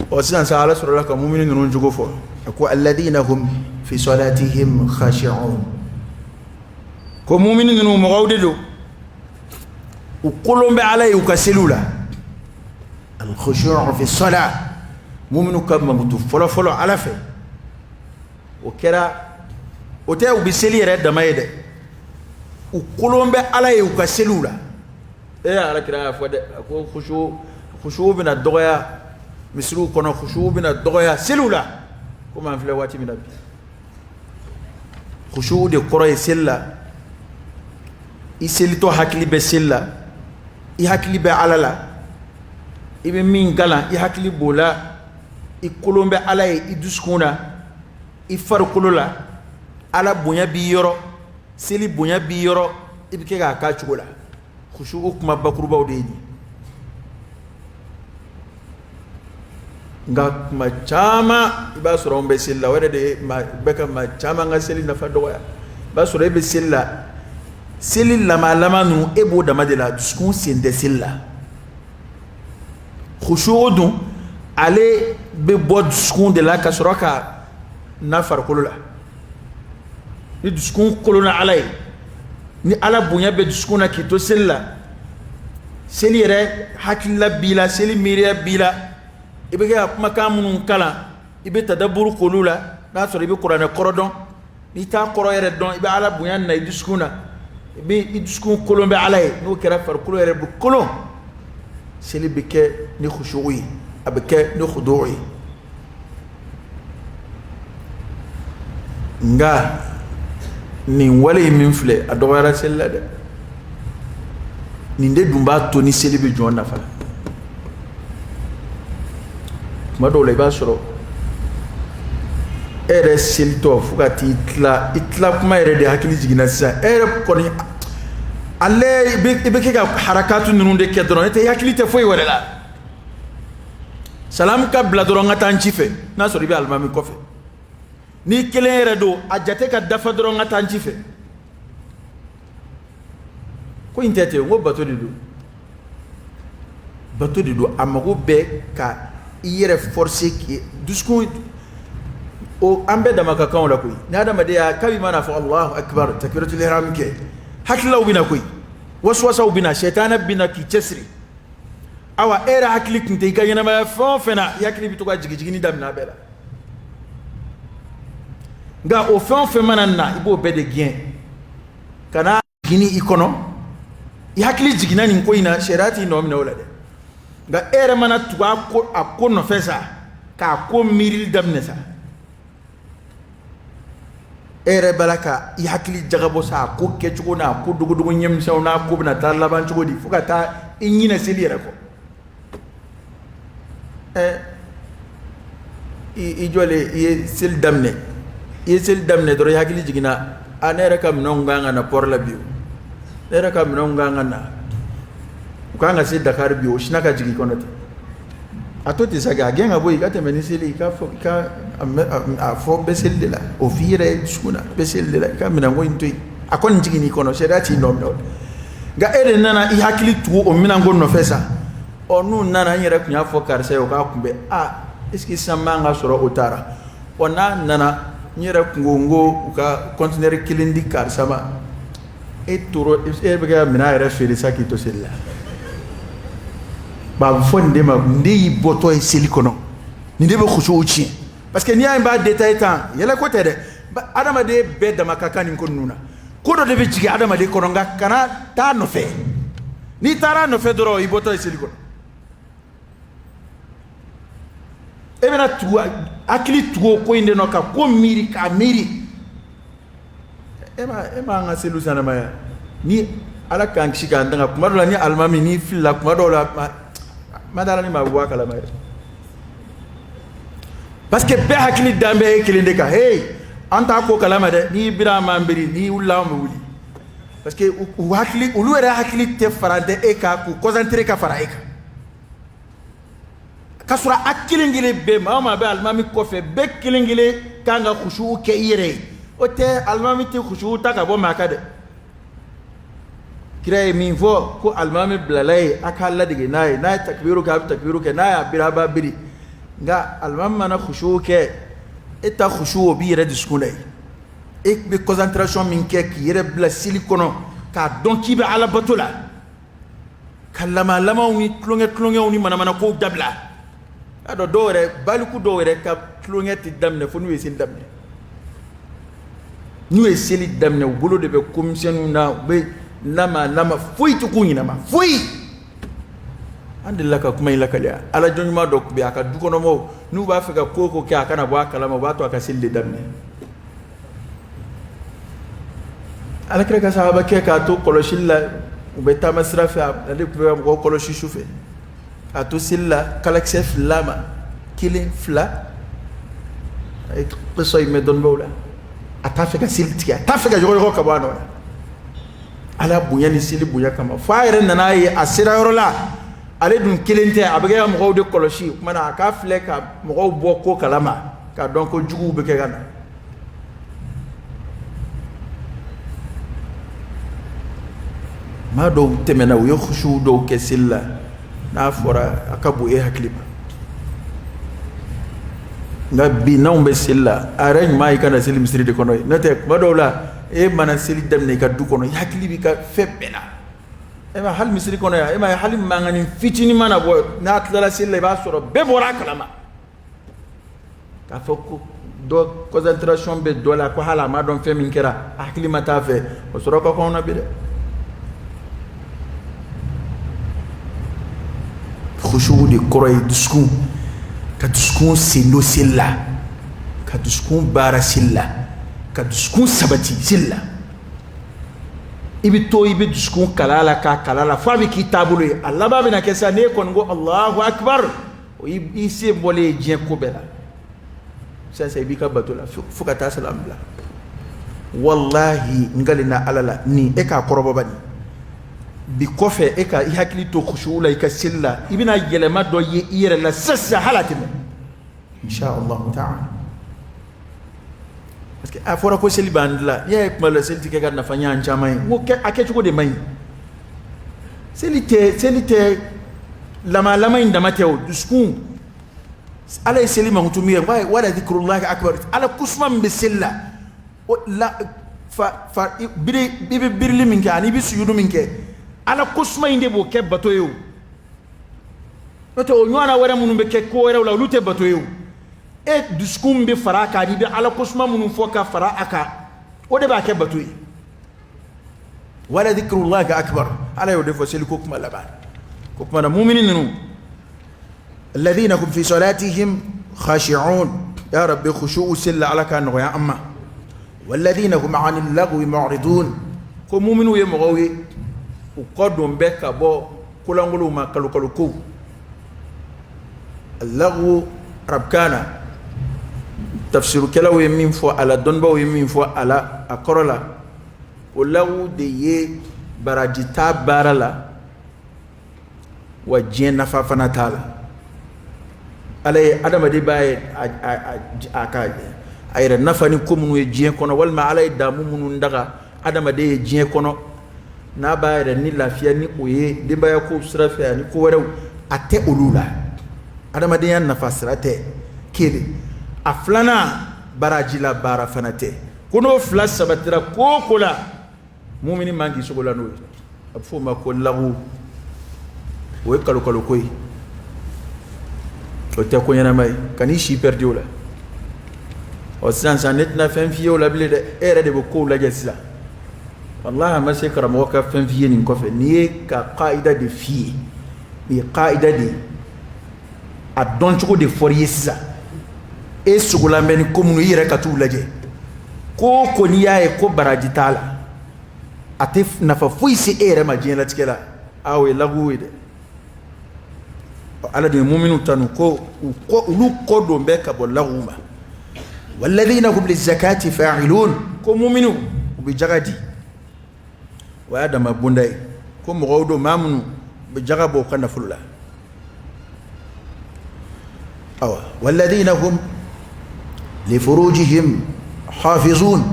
Ɔ, sisan sa, Ala sɔrɔla ka mumini ninnu jogo fɔ. A ko: الذين هم في صلاتهم خاشعون. Ko mumini ninnu, mɔgɔw de don, u kolon bɛ Ala ye u ka seliw la. الخشوع في الصلاة, muminu ka mankutu fɔlɔ fɔlɔ Ala fɛ, o kɛra o tɛ u bɛ seli yɛrɛ dama ye dɛ, u kolon bɛ Ala ye u ka seliw la. E, Ala kira y'a fɔ dɛ, a ko khushu khushu bɛna dɔgɔya misiriw kɔnɔ, khushu bɛna dɔgɔya seliw la, komi an filɛ waati min na bi. Khushu de kɔrɔ ye seli la, i selitɔ hakili bɛ seli la, i hakili bɛ Ala la, i bɛ min kalan, i hakili b'o la, i kolon bɛ Ala ye i dusukun na, i farikolo la, Ala bonya b'i yɔrɔ, seli bonya b'i yɔrɔ, i bɛ kɛ k'a k'a cogo la. Khushu kuma bakurubaw de ye nin. Nka tuma caman, i b'a sɔrɔ anw bɛ seli la, o yɛrɛ de ye bɛ ka maa caman ka seli nafa dɔgɔya. I b'a sɔrɔ e bɛ seli la, seli lamalama ninnu, e b'o dama de la, dusukun sen tɛ seli la. Khushu dun, ale bɛ bɔ dusukun de la ka sɔrɔ ka na farikolo la. Ni dusukun kolonna Ala ye, ni Ala bonya bɛ dusukun na k'i to seli la, seli yɛrɛ hakilila b'i la, seli miiriya b'i la, i bɛ kɛ ka kumakan minnu kalan, i bɛ tadaburu k'olu la. N'a sɔrɔ i bɛ kuranɛ kɔrɔ dɔn, n'i t'a kɔrɔ yɛrɛ dɔn, i bɛ Ala bonya na i dusukun na, i bɛ i dusukun kolon bɛ Ala ye. N'o kɛra, farikolo yɛrɛ bɛ kolon, seli bɛ kɛ ni khushu ye, a bɛ kɛ ni khudu ye. Nka nin wale in min filɛ, a dɔgɔyara seli la dɛ. Nin de dun b'a to ni seli bɛ jɔn nafa. Tuma dɔw la, i b'a sɔrɔ e yɛrɛ selitɔ fo ka t'i tila, i tila kuma yɛrɛ de hakili jiginna sisan, e yɛrɛ kɔni ale i bɛ kɛ ka harakatu ninnu de kɛ dɔrɔn, n'o tɛ i hakili tɛ foyi wɛrɛ la. Salamu ka bila dɔrɔn, n ka taa n ci fɛ. N'a sɔrɔ i bɛ alimami kɔfɛ, n'i kelen yɛrɛ don, a jate ka dafa dɔrɔn, n ka taa n ci fɛ. Ko in tɛ ten, n ko bato de don, bato de don. A mago bɛ ka i yɛrɛ forcer k'i dusukun o. An bɛɛ dama ka kan o la koyi. Ni adamaden y'a kabi mana fɔ الله أكبر, تكبيرة الإحرام kɛ, hakililaw bɛ na koyi, wasuwasaw bɛ na, sɛtanɛ bɛ na k'i cɛsiri. Awa, e yɛrɛ hakili tun tɛ i ka ɲɛnamaya fɛn o fɛn na, i hakili bɛ to ka jigin jiginni daminɛ a bɛɛ la. Nka o fɛn o fɛn mana na, i b'o bɛɛ de gɛn ka na jigin i kɔnɔ. I hakili jiginna nin ko in na, sariya t'i nɔ minɛ o la dɛ. Nka e yɛrɛ mana tugu a ko nɔfɛ sa, k'a ko miirili daminɛ sa, e yɛrɛ b'a la ka i hakili jagabɔ sa, a ko kɛcogo n'a ko dogodogo ɲɛmisɛnw n'a ko bɛna taa laban cogo di, fo ka taa i ɲinɛ seli yɛrɛ kɔ. Ɛ, i jɔlen, i ye seli daminɛ, i ye seli daminɛ dɔrɔn, i hakili jiginna: a, ne yɛrɛ ka minɛnw kan ka na port la bi, o ne yɛrɛ ka minɛnw kan ka na, u kan ka se Dakar bi. O sina ka jigin i kɔnɔ ten, a to ten sa, a gɛn ka bɔ yen, i ka tɛmɛ ni seli, i ka fɔ, i ka a fɔ bɛ seli de la, o f'i yɛrɛ dusukun na, bɛ seli de la, i ka minɛnko in to yen. A kɔni jiginna i kɔnɔ, sariya t'i nɔ minɛ o la. Nka e de nana i hakili tugu o minɛnko nɔfɛ sa. Ɔ, n'u nana, n yɛrɛ tun y'a fɔ karisa ye, o k'a kunbɛn. A, est ce que sisan man ka sɔrɔ o taara? Ɔ, n'a nana, n yɛrɛ kun ko n ko u ka conteneur kelen di karisa ma. E tora, e bɛ ka minɛn yɛrɛ feere sa k'i to seli la. Ba a bɛ fɔ nin de ma, nin de y'i bɔtɔ ye seli kɔnɔ, nin de bɛ khusu tiɲɛ, parce que n'i y'a ye n b'a détaillé tan, yɛlɛ ko tɛ dɛ. Adamaden bɛɛ dama ka kan nin ko ninnu na. Ko dɔ de bɛ jigin adamaden kɔnɔ, nka kana taa nɔfɛ. N'i taara a nɔfɛ dɔrɔn, i bɔtɔ ye seli kɔnɔ. E bɛna tugu, hakili tugu o ko in de nɔ, ka ko miiri k'a miiri. E ma an ka seliw sanamaya ni Ala k'an kisi k'an tanga. Kuma dɔ la, ni alimami n'i filila, kuma dɔw la, ma dala ni maa bɛ bɔ a kalama yɛrɛ, parce que bɛɛ hakili dan bɛ e kelen de kan. Hey, an t'a ko kalama dɛ. N'i bira, an b'an biri. N'i wulila, an bɛ wuli, parce que u hakili, olu yɛrɛ hakili tɛ fara tɛ e kan, k'u concentré ka fara e kan, k'a sɔrɔ a kelen kelen bɛɛ, maa o maa bɛ alimami kɔfɛ, bɛɛ kelen kelen kan ka kusu kɛ i yɛrɛ ye. O tɛ, alimami tɛ kusu ta ka bɔ maa kan dɛ. Kira ye min fɔ ko alimami bilala ye, a k'a ladege n'a ye. N'a ye takibiru kɛ, a bɛ takibiru kɛ. N'a y'a biri, a b'a biri. Nka alimami mana kusu kɛ, e ta kusu, o b'i yɛrɛ dusukun la yen. E bɛ concentration min kɛ k'i yɛrɛ bila seli kɔnɔ, k'a dɔn k'i bɛ Ala bato la, ka lamalamaw ni tulonkɛ tulonkɛw ni manamanakow dabila. A dɔn dɔw yɛrɛ, baliku dɔw yɛrɛ ka tulonkɛ tɛ daminɛ fo n'u ye seli daminɛ. N'u ye seli daminɛ, u bolo de bɛ komisɛnninw na, u bɛ lama lama, foyi tɛ k'u ɲɛnama foyi. An delila ka kuma in lakale. Ala jɔn ɲuman dɔ tun bɛ a ka dukɔnɔmɔgɔw, n'u b'a fɛ ka ko o ko kɛ, a kana bɔ a kalama, u b'a to a ka seli de daminɛ. Alakira ka sahaba kɛ k'a to kɔlɔsili la, u bɛ taama sira fɛ, ale tun bɛ ka mɔgɔw kɔlɔsi su fɛ, k'a to seli la, kalakisɛ filila ma, kelen, fila. A ye kisa in mɛn dɔnnibaaw la. A t'a fɛ ka seli tigɛ, a t'a fɛ ka yɔgɔyɔgɔ ka bɔ a nɔ la, Ala bonya ni seli bonya kama. Fo a yɛrɛ nana ye, a sera yɔrɔ la, ale dun kelen tɛ, a bɛ kɛ ka mɔgɔw de kɔlɔsi. O tuma na, a k'a filɛ ka mɔgɔw bɔ ko kalama, k'a dɔn ko juguw bɛ kɛ ka na. Maa dɔw tɛmɛna, u ye kusuw dɔw kɛ seli la, n'a fɔra a ka bon e hakili ma. Nka bi, n'anw bɛ seli la, a yɛrɛ ɲuman i ka na seli misiri de kɔnɔ ye. N'o tɛ, tuma dɔw la, e mana seli daminɛ i ka du kɔnɔ, i hakili b'i ka fɛn bɛɛ la. E ma hali misiri kɔnɔ yan, e ma hali mankannin fitinin mana bɔ, n'a tilala seli la, i b'a sɔrɔ bɛɛ bɔra a kalama k'a fɔ ko dɔ concentration bɛ dɔ la, ko hali a ma dɔn fɛn min kɛra, a hakili ma t'a fɛ. O sɔrɔ ka kɔnɔ bi dɛ. Khushu de kɔrɔ ye dusukun, ka dusukun sen don seli la, ka dusukun baara seli la, ka dusukun sabati seli la. I bɛ to, i bɛ dusukun kala la, k'a kala la, fo a bɛ k'i taabolo ye. A laban bɛna kɛ sa, n'e kɔni ko Alahu akibaru, o i sen bɔlen ye diɲɛ ko bɛɛ la. Sisan i b'i ka bato la fo ka taa salam bila. Walahi, n kalenna Ala la, nin e k'a kɔrɔbɔ bani bi kɔfɛ, e ka i hakili to kusuw la i ka seli la, i bɛna yɛlɛma dɔ ye i yɛrɛ la sisan sisan, hali a tɛ mɛn, insha Allahu ta'ala. Parce que a fɔra ko seli b'an dilan. N'i y'a ye kuma la, seli tɛ kɛ ka nafa ɲɛ an caman ye, n ko a kɛcogo de man ɲi. Seli tɛ lamalama in dama tɛ o. Dusukun, Ala ye seli mankutu min ye, wala dhikrullahi akbar, Ala kusuma min bɛ seli la, o la fa fa biri, i bɛ birili min kɛ ani i bɛ sujudu min kɛ, Ala kosuma in de b'o kɛ bato ye. O n'o tɛ, o ɲɔgɔnna wɛrɛ minnu bɛ kɛ ko wɛrɛw la, olu tɛ bato ye. O e dusukun min bɛ fara a kan, i bɛ Ala kosuma minnu fɔ ka fara a kan, o de b'a kɛ bato ye. Wala dhikrullahi akbar, Ala y'o de fɔ seliko kuma laban ko kuma na. Mumini ninnu, alladhina hum fi salatihim khashi'un, ya rabbi, khushu'u seli la, Ala k'a nɔgɔya an ma. Walladhina hum 'anil lagwi mu'ridun, ko muminiw ye mɔgɔw ye, u kɔ don bɛ ka bɔ kolankolonw ma, kalokalo kow. Lagwu arabukan na, tafsirukɛlaw ye min fɔ a la, dɔnnibaaw ye min fɔ a la, a kɔrɔ la, o lagwu de ye baraji t'a baara la, wa diɲɛ nafa fana t'a la. Ala ye adamaden b'a ye a ka a yɛrɛ nafa ni ko minnu ye diɲɛ kɔnɔ, walima Ala ye damu minnu daga adamaden ye diɲɛ kɔnɔ, n'a b'a yɛrɛ ni lafiya ni o ye, denbaya ko sira fɛ ani ko wɛrɛw, a tɛ olu la. Adamadenya nafa sira tɛ kelen. A filanan, baraji la baara fana tɛ. Ko n'o fila sabatira ko o ko la, mumini man k'i sogo la n'o ye, a bɛ f'o ma ko lagu. O ye kalo kalo ko ye. O tɛ ko ɲɛnama ye, ka n'i si pɛridi o la. Ɔ, sisan sisan, ne tɛna fɛn f'i ye o la bilen dɛ. E yɛrɛ de bɛ kow lajɛ sisan. Walahi, a ma se karamɔgɔ ka fɛn f'i ye nin kɔfɛ. N'i ye ka kaida de f'i ye, nin ye kaida de ye, a dɔncogo de fɔr'i ye sisan. E sogolan bɛ ni ko minnu, i yɛrɛ ka t'u lajɛ. Ko o ko n'i y'a ye ko baraji t'a la, a tɛ nafa foyi se e yɛrɛ ma diɲɛlatigɛ la, a o ye lagu ye dɛ. Ala de ye muminu tanu ko u kɔ, olu kɔ don bɛ ka bɔ lagu ma. Walladhina hum lizakati fa'ilun, ko muminu, u bɛ jaga di. O y'a dama bonda ye, ko mɔgɔw don, maa minnu bɛ jaga bɔ u ka nafolo la. Awa, walladhina hum li furujihim hafizun,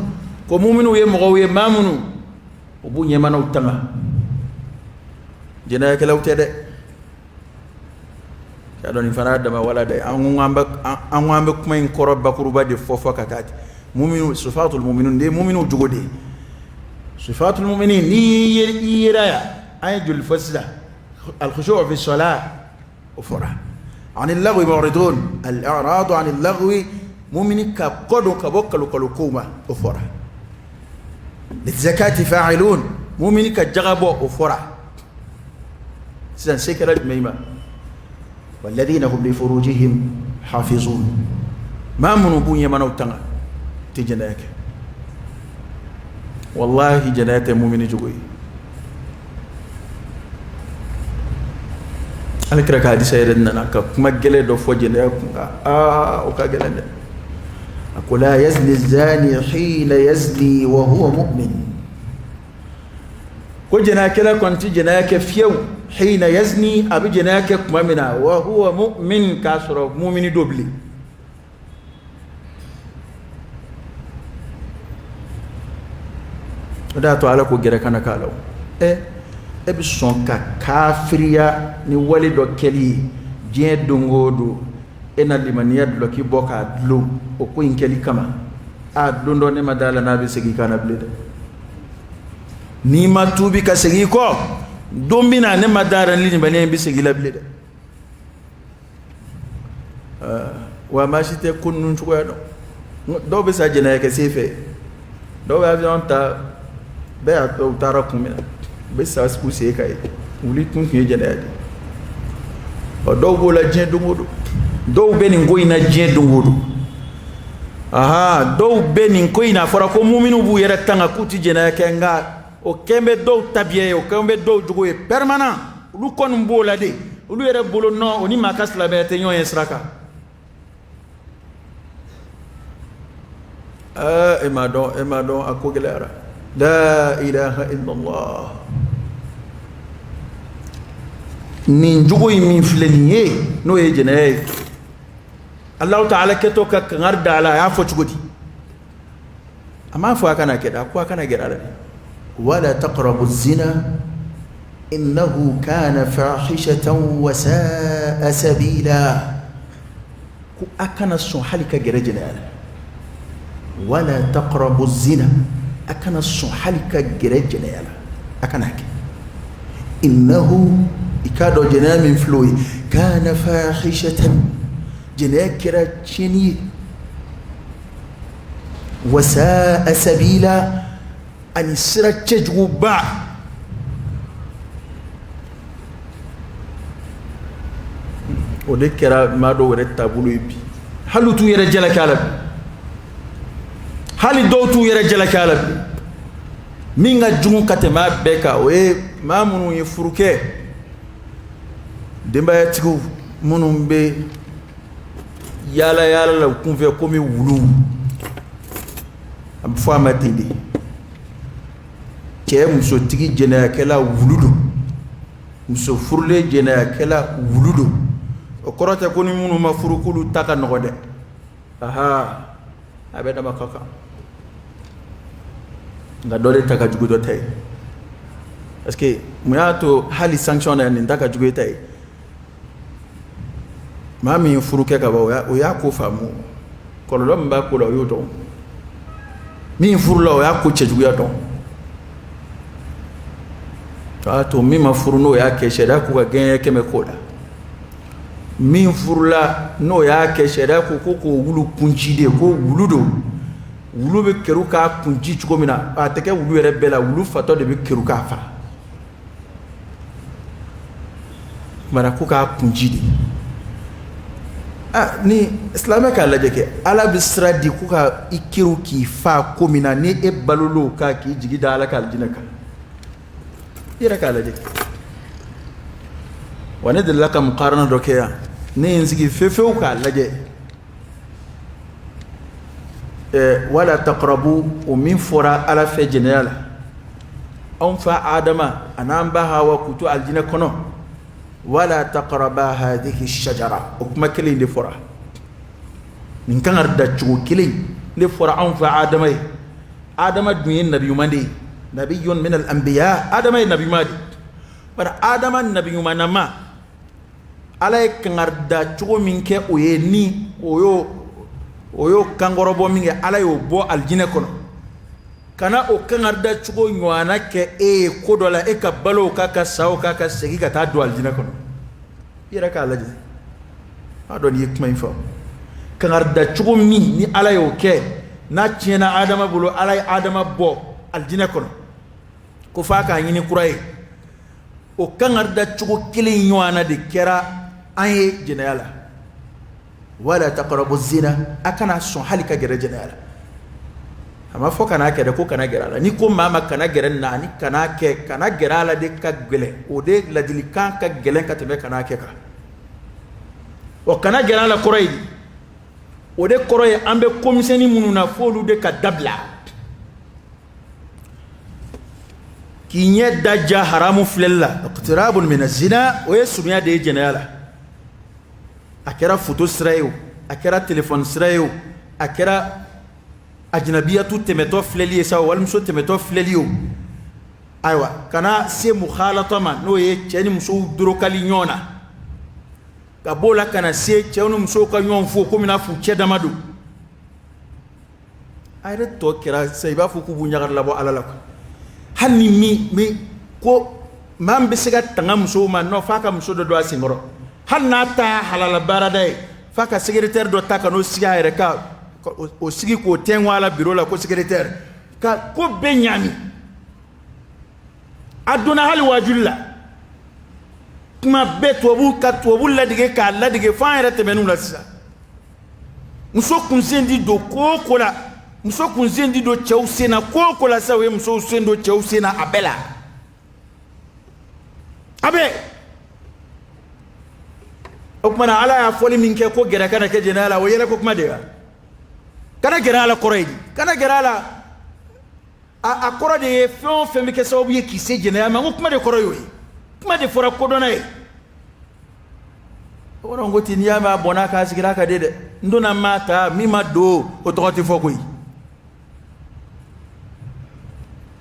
ko muminu ye mɔgɔw ye, maa minnu u b'u ɲɛmanaw tanga, jɛnɛyakɛlaw tɛ dɛ. Y'a dɔn, nin fana y'a dama wala dɛ. An ko an bɛ kuma in kɔrɔ bakuruba de fɔ fɔ ka taa ten. Muminu, sifatul muminin de ye muminu jogo de ye. Sifatul muminin, n'i i yera yan, an ye joli fɔ sisan? Al-khushu' fi salat, o fɔra. Anil lagwi mu'ridun, al-i'radu anil lagwi, mumini ka kɔ don ka bɔ kalo kalo kow ma, o fɔra. Lizakati fa'ilun, mumini ka jaga bɔ, o fɔra. Sisan se kɛra jumɛn ma? Walladhina hum li furujihim hafizun, maa minnu b'u ɲɛmanaw tanga, tɛ jɛnɛya kɛ. Wallahi, jɛnɛya tɛ mumini jogo ye. Ala kira ka hadisa yɛrɛ nana ka kuma gɛlɛn dɔ fɔ jɛnɛya kun kan. Aa, o ka gɛlɛn dɛ. A ko: la yazni zani hina yazni wa huwa mu'min. Ko jɛnɛyakɛla kɔni tɛ jɛnɛya kɛ fiyewu, hina yazni, a bɛ jɛnɛya kɛ tuma min na, wa huwa mu'min, k'a sɔrɔ mumini don bilen. O de y'a to Ala ko gɛrɛ kana k'a la. Ɛ, e bɛ sɔn ka kafiriya ni wale dɔ kɛli ye diɲɛ don o don, e na limaniya dulɔki bɔ k'a dulon o ko in kɛli kama. A don dɔ, ne ma da la n'a bɛ segin ka na bilen dɛ. N'i ma tuubi ka segin i kɔ, don bɛ na, ne ma da la ni limaniya in bɛ segin i la bilen dɛ. Wa maa si tɛ ko ninnu cogoya dɔn. Dɔw bɛ sa jɛnɛya kɛ sen fɛ, dɔw bɛ avion ta, bɛɛ y'a u taara kun min na, u bɛ sa u sen kan yen. Wuli kun tun ye jɛnɛya de ye. Ɔ, dɔw b'o la diɲɛ don o don, dɔw bɛ nin ko in na diɲɛ don o don. Aha, dɔw bɛ nin ko in na. A fɔra ko muminu b'u yɛrɛ tanga k'u tɛ jɛnɛya kɛ, nka o kɛn bɛ dɔw tabiya ye, o kɛn bɛ dɔw jogo ye permanent. Olu kɔni b'o la de, olu yɛrɛ bolo nɔ, o ni maa ka silamɛya tɛ ɲɔgɔn ye sira kan. E m'a dɔn, e m'a dɔn, a ko gɛlɛyara. La ilaha illallah. Nin jogo in min filɛ nin ye, n'o ye jɛnɛya ye, Alahu taala kɛtɔ ka kangari da a la, a y'a fɔ cogo di? A m'a fɔ a kana kɛ dɛ, a ko a kana gɛrɛ a la dɛ. Wala taqrabu zina innahu kana fahishatan wa sa'a sabila. Ko a kana sɔn hali ka gɛrɛ jɛnɛya la. Wala taqrabu zina, a kana sɔn hali ka gɛrɛ jɛnɛya la, a kana kɛ. Innahu, i k'a dɔn jɛnɛya min filɛ o ye, kana fahishatan, jɛnɛya kɛra tiɲɛni ye, wa sa'a sabila, ani sira cɛjuguba. O de kɛra maa dɔw yɛrɛ taabolo ye bi. Hali t'u yɛrɛ jalaki a la bi, hali dɔw t'u yɛrɛ jalaki a la bi. Min ka jugu ka tɛmɛ a bɛɛ kan, o ye maa minnu ye furu kɛ, denbayatigiw minnu bɛ yaala yaala la u kunfɛ komi wulu. A bɛ fɔ a ma ten de, cɛ musotigi jɛnɛyakɛla wulu don, muso furulen jɛnɛyakɛla wulu don. O kɔrɔ tɛ ko ni minnu ma furu k'olu ta ka nɔgɔ dɛ. Aha, a bɛɛ dama ka kan, nka dɔ de ta ka jugu dɔ ta ye. Parce que mun y'a to hali sanction na nin ta ka jugu e ta ye? Maa min ye furu kɛ ka ban, o y'a ko faamu, kɔlɔlɔ min b'a ko la, o y'o dɔn. Min furula, o y'a ko cɛjuguya dɔn. O y'a to min ma furu, n'o y'a kɛ, sariya k'u ka gɛɲɛ 100 k'o la. Min furula, n'o y'a kɛ, sariya ko ko k'o wulu kunci de, ko wulu don, wulu bɛ keru k'a kunci cogo min na. A tɛ kɛ wulu yɛrɛ bɛɛ la, wulu fatɔ de bɛ keru k'a fa mara, ko k'a kunci de. Ah, ni silamɛ k'a lajɛ kɛ, Ala bɛ sira di ko ka i keru k'i fa ko min na, ni e balol'o kan k'i jigi da Ala ka alijinɛ kan, i yɛrɛ k'a lajɛ. Wa ne delila ka mukarana dɔ kɛ yan, ne ye n sigi fefewu k'a lajɛ. Wala taqrabu, o min fɔra Ala fɛ jɛnɛya la, anw fa Adama a n'an ba Hawa k'u to alijinɛ kɔnɔ, wala taqraba hadhihi shajara, o kuma kelen de fɔra. Nin kan ka da cogo kelen de fɔra anw fa Adama ye. Adama dun ye nabi ɲuman de ye, nabiyyun min al anbiya. Adama ye nabi ɲuman de. Bari Adama nabi ɲumanama, Ala ye kangari da cogo min kɛ o ye, ni o y'o kankɔrɔbɔ min kɛ, Ala y'o bɔ alijinɛ kɔnɔ. Kana o kangari da cogo ɲɔgɔnna kɛ e ye ko dɔ la, e ka balo o kan, ka sa o kan, ka segin ka taa don alijinɛ kɔnɔ. I yɛrɛ k'a lajɛ, a dɔn n'i ye kuma in fɔ. Kangari da cogo min ni Ala y'o kɛ, n'a tiɲɛna Adama bolo, Ala ye Adama bɔ alijinɛ kɔnɔ ko f'a k'a ɲini kura ye, o kangari da cogo kelen ɲɔgɔnna de kɛra an ye jɛnɛya la. Wala taqrabu zina, a kana sɔn hali ka gɛrɛ jɛnɛya la. A ma fɔ kana kɛ dɛ, ko kana gɛrɛ a la. Ni ko maa ma kana gɛrɛ nin na, ani kana kɛ, kana gɛrɛ a la de ka gɛlɛn. O de ladilikan ka gɛlɛn ka tɛmɛ kana kɛ kan. Wa kana gɛrɛ a la kɔrɔ ye di? O de kɔrɔ ye an bɛ komisɛnnin minnu na, f'olu de ka dabila. K'i ɲɛ da ja haramu filɛli la, iqtirabun mina zina, o ye surunya de ye jɛnɛya la. A kɛra foto sira ye o, a kɛra telefɔni sira ye o, a kɛra ajinabiyatu tɛmɛtɔ filɛli ye sa o, walimuso tɛmɛtɔ filɛli ye o, ayiwa, kana se mukhalata ma, n'o ye cɛ ni musow dorokali ɲɔgɔn na, ka b'o la ka na se cɛw ni musow ka ɲɔgɔn fo komi n'a f'u cɛ dama don. A yɛrɛ tɔ kɛra sisan i b'a fɔ k'u b'u ɲagari labɔ Ala la. Hali ni min min ko maa min bɛ se ka tanga musow ma, nɔ f'a ka muso dɔ don a senkɔrɔ, hali n'a ta halala baarada ye, f'a ka secrétaire dɔ ta ka n'o sigi a yɛrɛ ka o sigi k'o tɛnku a la bureau la, ko secrétaire ka ko bɛɛ ɲaami. A donna hali waajuli la, kuma bɛɛ tubabu ka tubabu ladege k'a ladege fo an yɛrɛ tɛmɛn'u la sisan. Muso kunsen di don ko o ko la, muso kunsen di don cɛw sen na ko o ko la sisan, o ye musow sen don cɛw sen na a bɛɛ la, a bɛɛ. O tuma na, Ala y'a fɔli min kɛ ko gɛrɛ kana kɛ jɛnɛya la, o yɛlɛ ko kuma de ye. Kana gɛrɛ a la kɔrɔ ye di? Kana gɛrɛ a la, a kɔrɔ de ye fɛn o fɛn bɛ kɛ sababu ye k'i se jɛnɛya ma. N ko kuma de kɔrɔ y'o ye, kuma de fɔra kodɔnna ye. O kɔrɔ n ko ten, n'i y'a mɛn a bɔnna k'a sigira ka de dɛ, n donna maa ta min ma don, o tɔgɔ tɛ fɔ koyi.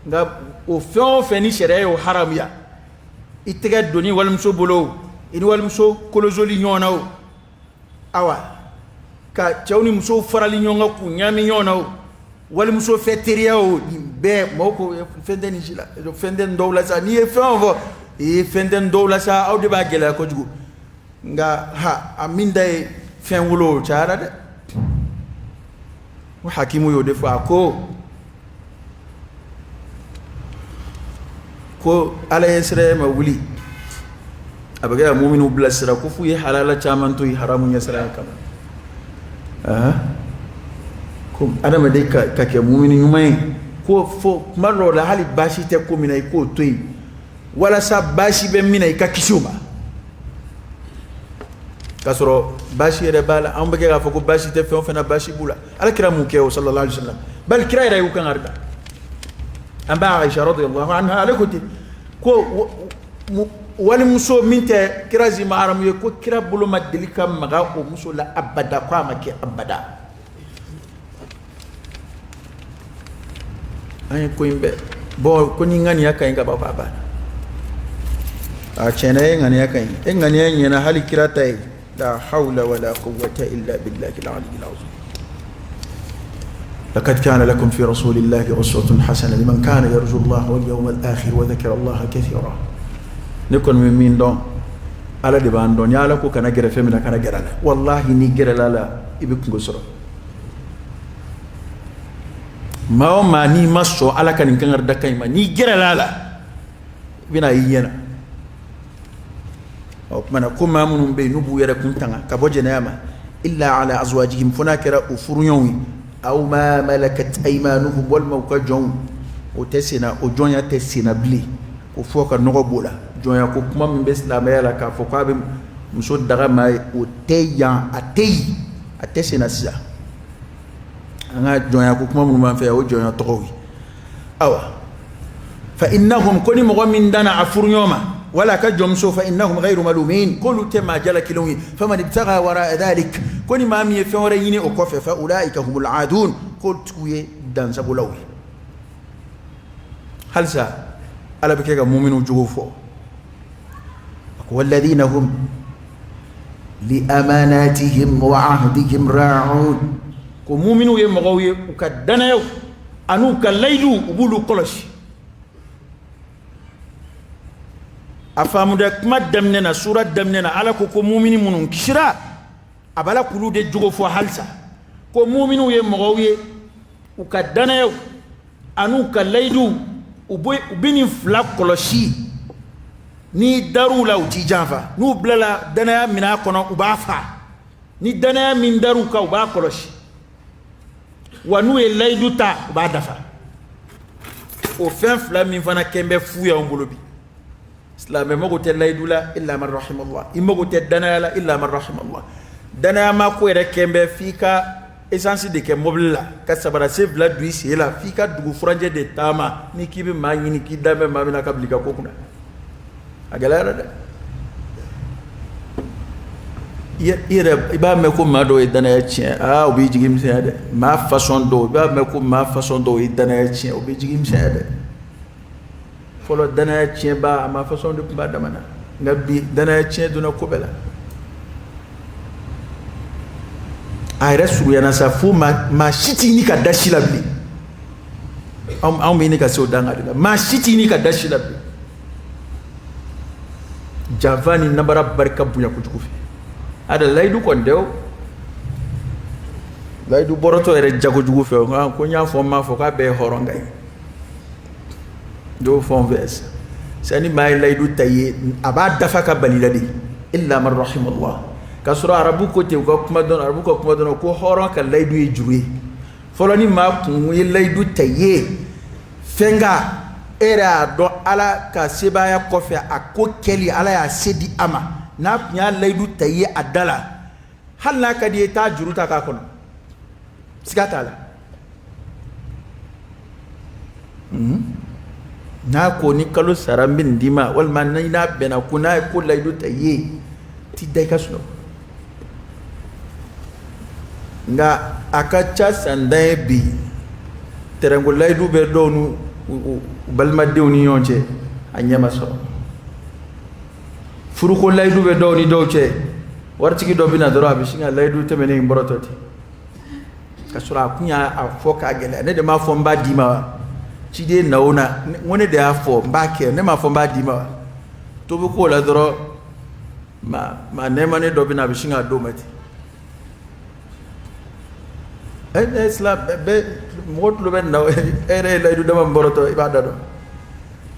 Nka o fɛn o fɛn ni sariya y'o haramuya, i tɛgɛ donni walimuso bolo, i ni walimuso kolozoli ɲɔgɔn na o, awa, ka cɛw ni musow farali ɲɔgɔn kan k'u ɲaami ɲɔgɔn na o, walimuso fɛ teriya o, nin bɛɛ maaw ko fɛn tɛ nin si la, fɛn tɛ nin dɔw la sa. N'i ye fɛn o fɔ, ee, fɛn tɛ nin dɔw la sa, aw de b'a gɛlɛya kojugu. Nka ha, a min da ye fɛn wolo, o cayara dɛ. O hakimu y'o de fɔ, a ko Ala ye sira ma wuli, a bɛ kɛ ka muminu bilasira, ko f'u ye halala caman to yen haramu ɲɛsiranya kama. Ko adamaden ka kɛ mumini ɲuman ye, ko fo kuma dɔw la, hali baasi tɛ ko min na, i k'o to yen walasa baasi bɛ min na, i ka kisi o ma, k'a sɔrɔ baasi yɛrɛ b'a la. Anw bɛ kɛ k'a fɔ ko baasi tɛ fɛn o fɛn na, baasi b'u la. Ala kira mun kɛ o, sallallahu alaihi wasallam? Bali kira yɛrɛ y'u kan da. An ba Aisha radiyallahu anha, ale ko ten ko walimuso min tɛ kira zi maharamu ye, ko kira bolo ma deli ka maga o muso la abada, ko a ma kɛ abada. An ye ko in bɛɛ bɔn, ko ni ŋaniya ka ɲi ka ban, ko a banna. A tiɲɛna, e ŋaniya ka ɲi, e ŋaniya ɲɛna hali kira ta ye. La hawla wala quwwata illa billahi al-aliyyil azim. لقد كان لكم في رسول الله أسوة حسنة لمن كان يرجو الله واليوم الآخر وذكر الله كثيرا. Ne kɔni bɛ min dɔn Ala de b'an dɔn. Ni Ala ko kana gɛrɛ fɛn min na, kana gɛrɛ a la. Walahi, n'i gɛrɛla a la, i bɛ kungo sɔrɔ. Maa o maa, n'i ma sɔn Ala ka nin kankari da kan in ma, n'i gɛrɛla a la, i bɛna i ɲɛ na. O tuma na, ko maa minnu bɛ yen, n'u b'u yɛrɛ kun tanga ka bɔ jɛnɛya ma, illa ala azwajihim, fo n'a kɛra u furuɲɔgɔnw ye, aw ma malakat aymanuhum, walima u ka jɔnw. O tɛ senna, o jɔnya tɛ senna bilen. Ko fɔ ka nɔgɔ b'o la. Jɔnya ko kuma min bɛ silamɛya la, k'a fɔ k'a bɛ muso daga maa ye, o tɛ yan, a tɛ yen, a tɛ senna sisan. An ka jɔnya ko kuma minnu b'an fɛ yan, o jɔnya tɔgɔw ye. Awa, fa innahum, ko ni mɔgɔ min danna a furuɲɔgɔn ma wala a ka jɔnmuso, fa innahum ghayru malumin, k'olu tɛ maa jalakilenw ye. Faman ibtaga wara dhalik, ko ni maa min ye fɛn wɛrɛ ɲini o kɔfɛ, fa ulaika humul adun, k'o tigiw ye dansagolaw ye. Halisa Ala bɛ kɛ ka muminuw jogo fɔ. A ko walladina hum li amanatihim wa ahdihim ra'un, ko muminuw ye mɔgɔw ye, u ka danayaw an'u ka layidu, u b'olu kɔlɔsi. A faamu dɛ, kuma daminɛ na, sura daminɛ na, Ala ko ko mumini minnu kisira, a b'a la k'olu de jogo fɔ halisa, ko muminiw ye mɔgɔw ye, u ka danayaw an'u ka layidu, u bɛ nin fila kɔlɔsi. N'i dar'u la, u t'i janfa. N'u bilala danaya minɛn kɔnɔ, u b'a fa. Ni danaya min dar'u kan, u b'a kɔlɔsi. Wa n'u ye layidu ta, u b'a dafa. O fɛn fila min fana kɛn bɛ fu y'anw bolo bi, silamɛ mago tɛ layidu la, illa man rahimallah. I mago tɛ danaya la, illa man rahimallah. Danaya ma ko yɛrɛ kɛn bɛ f'i ka essence de kɛ mobili la, ka sabara sen fila don i sen la, f'i ka dugu furancɛ de taama, ni k'i bɛ maa ɲini, k'i da bɛ maa min na ka bila i ka ko kunna. A gɛlɛyara dɛ. I yɛrɛ, i b'a mɛn ko maa dɔw ye danaya tiɲɛ, aa, o b'i jigi misɛnya dɛ. Maa fasɔn dɔw, i b'a mɛn ko maa fasɔn dɔw ye danaya tiɲɛ, o b'i jigi misɛnya dɛ. Fɔlɔ, danaya tiɲɛba, a maa fasɔn de tun b'a dama na, nka bi, danaya tiɲɛ donna ko bɛɛ la. A yɛrɛ surunyana sa fo maa si t'i ni ka da si la bilen. Anw bɛ ɲini ka se o danga de la. Maa si t'i ni ka da si la bilen. Janfa ni nabara barika bonya kojugu fɛ. A da layidu kɔni tɛ, o layidu bɔrɔtɔ yɛrɛ jago jugu fɛ, nka ko n y'a fɔ, n m'a fɔ, k'a bɛɛ ye hɔrɔn ka ye. Dɔw fɔ an fɛ sisan, ni maa ye layidu ta i ye, a b'a dafa ka bali la de, illa man rahimallah. K'a sɔrɔ arabu ko ten, u ka kuma dɔn, arabu ka kuma dɔn ko hɔrɔn ka layidu ye juru ye. Fɔlɔ, ni maa kun ye layidu ta i ye fɛn kan, e yɛrɛ y'a dɔn Ala ka sebaaya kɔfɛ, a ko kɛli, Ala y'a se di a ma, n'a tun y'a layidu ta i ye a da la, hali n'a ka di i ye, taa juru ta k'a kɔnɔ, siga t'a la. N'a ko ni kalo sara, n bɛ nin d'i ma, walima ni n'a bɛnna ko n'a ye ko layidu ta i ye, t'i da i ka sunɔgɔ. Nka a ka ca san dan ye bi, tɛrɛnko layidu bɛ dɔw n'u balimadenw ni ɲɔgɔn cɛ, a ɲɛ ma sɔrɔ. Furuko layidu bɛ dɔw ni dɔw cɛ. Waritigi dɔ bɛ na dɔrɔn, a bɛ sin ka layidu tɛmɛnen in bɔrɔtɔ ten, ka sɔrɔ a kun y'a fɔ k'a gɛlɛya. Ne de m'a fɔ n b'a d'i ma wa? Ciden na o na, n ko ne de y'a fɔ n b'a kɛ, ne m'a fɔ n b'a d'i ma wa? To bɛ k'o la dɔrɔn, maa maa nɛɛmanen dɔ bɛ na, a bɛ sin k'a d'o ma ten. Ɛ, silamɛ bɛɛ, mɔgɔ tulo bɛ nin na. E yɛrɛ ye layidu dama min bɔrɔtɔ, i b'a da dɔn.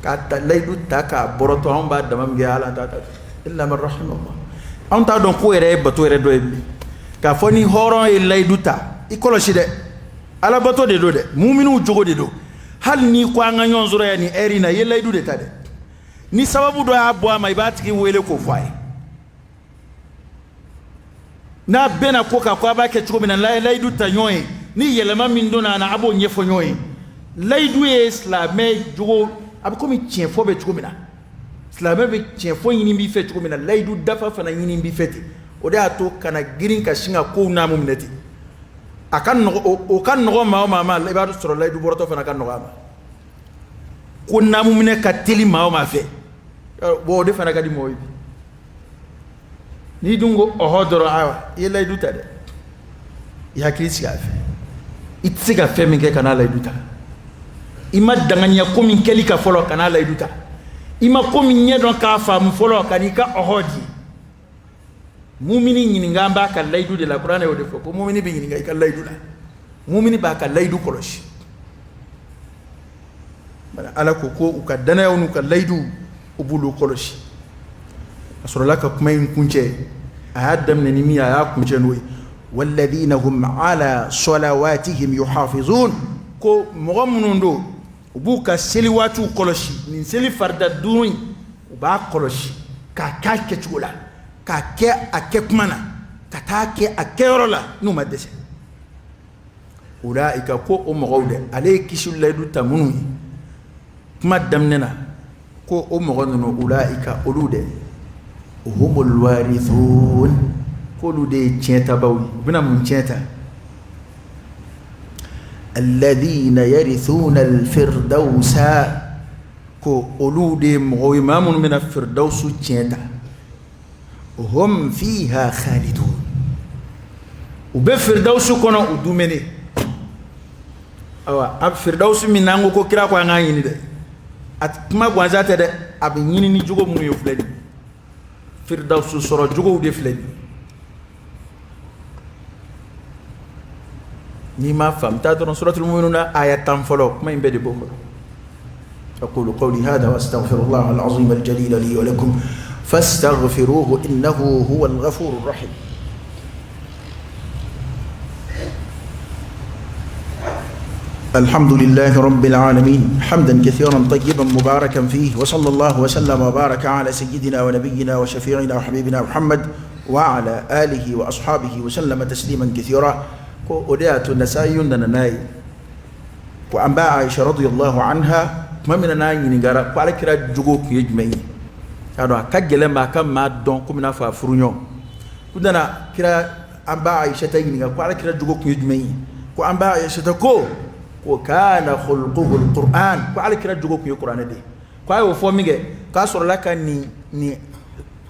K'a ta layidu ta k'a bɔrɔtɔ, anw b'a dama min kɛ, hali an t'a ta. Illa man rahimallah. Anw t'a dɔn ko yɛrɛ ye bato yɛrɛ dɔ ye bilen. K'a fɔ ni hɔrɔn ye layidu ta, i kɔlɔsi dɛ, alabato de don dɛ, muminiw jogo de don. Hali n'i ko an ka ɲɔgɔn sɔrɔ yan nin ɛri in na, i ye layidu de ta dɛ. Ni sababu dɔ y'a bɔ a ma, i b'a tigi wele k'o fɔ a ye. N'a bɛnna ko kan ko a b'a kɛ cogo min na, n'a ye layidu ta ɲɔgɔn ye, ni yɛlɛma min donna a na, a b'o ɲɛfɔ ɲɔgɔn ye. Layidu ye silamɛ jogo, a bɛ komi tiɲɛfɔ bɛ cogo min na. Silamɛ bɛ tiɲɛfɔ ɲini b'i fɛ cogo min na, layidu dafa fana ɲini b'i fɛ ten. O de y'a to kana girin ka sin ka kow naamu minɛ ten. A ka nɔgɔ, o ka nɔgɔ maa o maa ma, i b'a sɔrɔ layidu bɔrɔtɔ fana ka nɔgɔ a ma. Ko naamu minɛ ka teli maa o maa fɛ, bon, o de fana ka di mɔgɔ ye bi. N'i dun ko ɔhɔ dɔrɔn, ayiwa, i ye layidu ta dɛ. I hakili sigi a fɛ. I tɛ se ka fɛn min kɛ, kana layidu ta. I ma danganiya ko min kɛli ka fɔlɔ, kana layidu ta. I ma ko min ɲɛdɔn k'a faamu fɔlɔ, ka n'i ka ɔhɔ di. Mumini ɲininka an b'a ka layidu de la. Kuranɛ y'o de fɔ ko mumini bɛ ɲininka i ka layidu la. Mumini b'a ka layidu kɔlɔsi. Ala ko ko u ka danayaw n'u ka layidu, u b'olu kɔlɔsi. A sɔrɔla ka kuma in kuncɛ, a y'a daminɛ ni min ye, a y'a kuncɛ n'o ye: walladhina hum ala salawatihim yuhafizun. Ko mɔgɔ minnu don, u b'u ka seli waatiw kɔlɔsi. Nin seli farida 5 in, u b'a kɔlɔsi k'a k'a kɛcogo la, k'a kɛ a kɛ kuma na, ka taa kɛ a kɛyɔrɔ la, n'u ma dɛsɛ. Ulaika, ko o mɔgɔw dɛ, ale ye kisi layidu ta minnu ye kuma daminɛ na, ko o mɔgɔ ninnu, ulaika, olu dɛ, humul warithun, k'olu de ye tiɲɛtabaw ye. U bɛna mun tiɲɛ ta? Alladhina yarithuna alfirdausa, ko olu de ye mɔgɔw ye, maa minnu bɛna firdausu tiɲɛ ta. Hum fiha khalidun, u bɛ firdausu kɔnɔ u dumɛnen. Awa, a firdausu min n'an ko ko kira ko an k'a ɲini dɛ, a kuma gansan tɛ dɛ. A bɛ ɲini ni jogo minnu ye, filɛ nin ye. Firdausu sɔrɔ jogow de filɛ nin ye. N'i m'a faamu, taa dɔrɔn suratul muminuna aya 10 fɔlɔ, kuma in bɛɛ de b'o kɔnɔ. أقول قولي هذا وأستغفر الله العظيم الجليل لي ولكم فاستغفروه إنه هو الغفور الرحيم. الحمد لله رب العالمين، حمدا كثيرا طيبا مباركا فيه، وصلى الله وسلم وبارك على سيدنا ونبينا وشفيعنا وحبيبنا محمد وعلى آله وأصحابه وسلم تسليما كثيرا. Ko o de y'a to Nasa'i nana n'a ye ko an ba Aisha radiyallahu anha, tuma min na n'a ɲininkara ko alakira jogo tun ye jumɛn ye, k'a dɔn a ka gɛlɛn ma a ka maa dɔn komi n'a fɔ a furuɲɔgɔn. U nana kira an ba Aisha ta ɲininka ko alakira jogo tun ye jumɛn ye. Ko an ba Aisha ta ko kana khulquhu alquran, ko alakira jogo tun ye kuranɛ de ye. Ko a y'o fɔ min kɛ, k'a sɔrɔla ka nin nin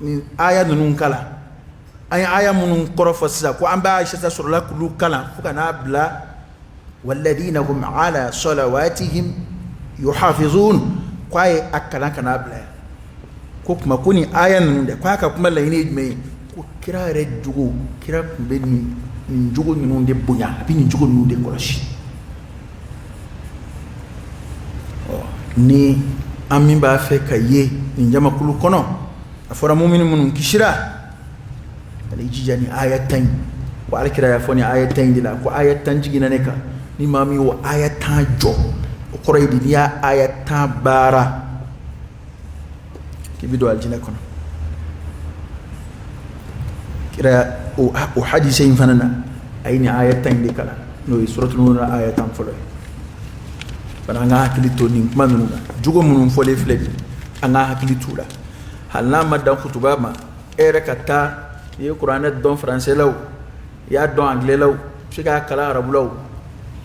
nin aya ninnu kalan. An ye aya minnu kɔrɔ fɔ sisan, ko an ba Aisha ta sɔrɔla k'olu kalan fo ka n'a bila walladhina hum ala salawatihim yuhafizun. Ko a ye a kalan ka n'a bila yan. Ko kuma ko nin aya ninnu dɛ, ko a ka kuma laɲini ye jumɛn ye? Ko kira yɛrɛ jogo, kira tun bɛ nin jogo ninnu de bonya, a bɛ nin jogo ninnu de kɔlɔsi. Ni an min b'a fɛ ka ye nin jamakulu kɔnɔ, a fɔra mumini minnu kisira, ale jija ni aya 10 in. Ko alakira y'a fɔ ni aya 10 in de la, ko aya 10 jiginna ne kan. Ni maa min y'o aya 10 jɔ, o kɔrɔ ye di? N'i y'a aya 10 baara, k'i bɛ don alijinɛ kɔnɔ. Kira o hadise in fana na, a ye nin aya 10 in de kalan, n'o ye suratul muminun aya 10 fɔlɔ ye. Bari an ka hakili to nin kuma ninnu na. Jogo minnu fɔlen filɛ nin, an ka hakili t'u la. Hali n'a ma dan kutuba ma, e yɛrɛ ka taa, i ye kuranɛ dɔn faransɛ la o, i y'a dɔn anglais la o, i bɛ se k'a kalan arabu la o,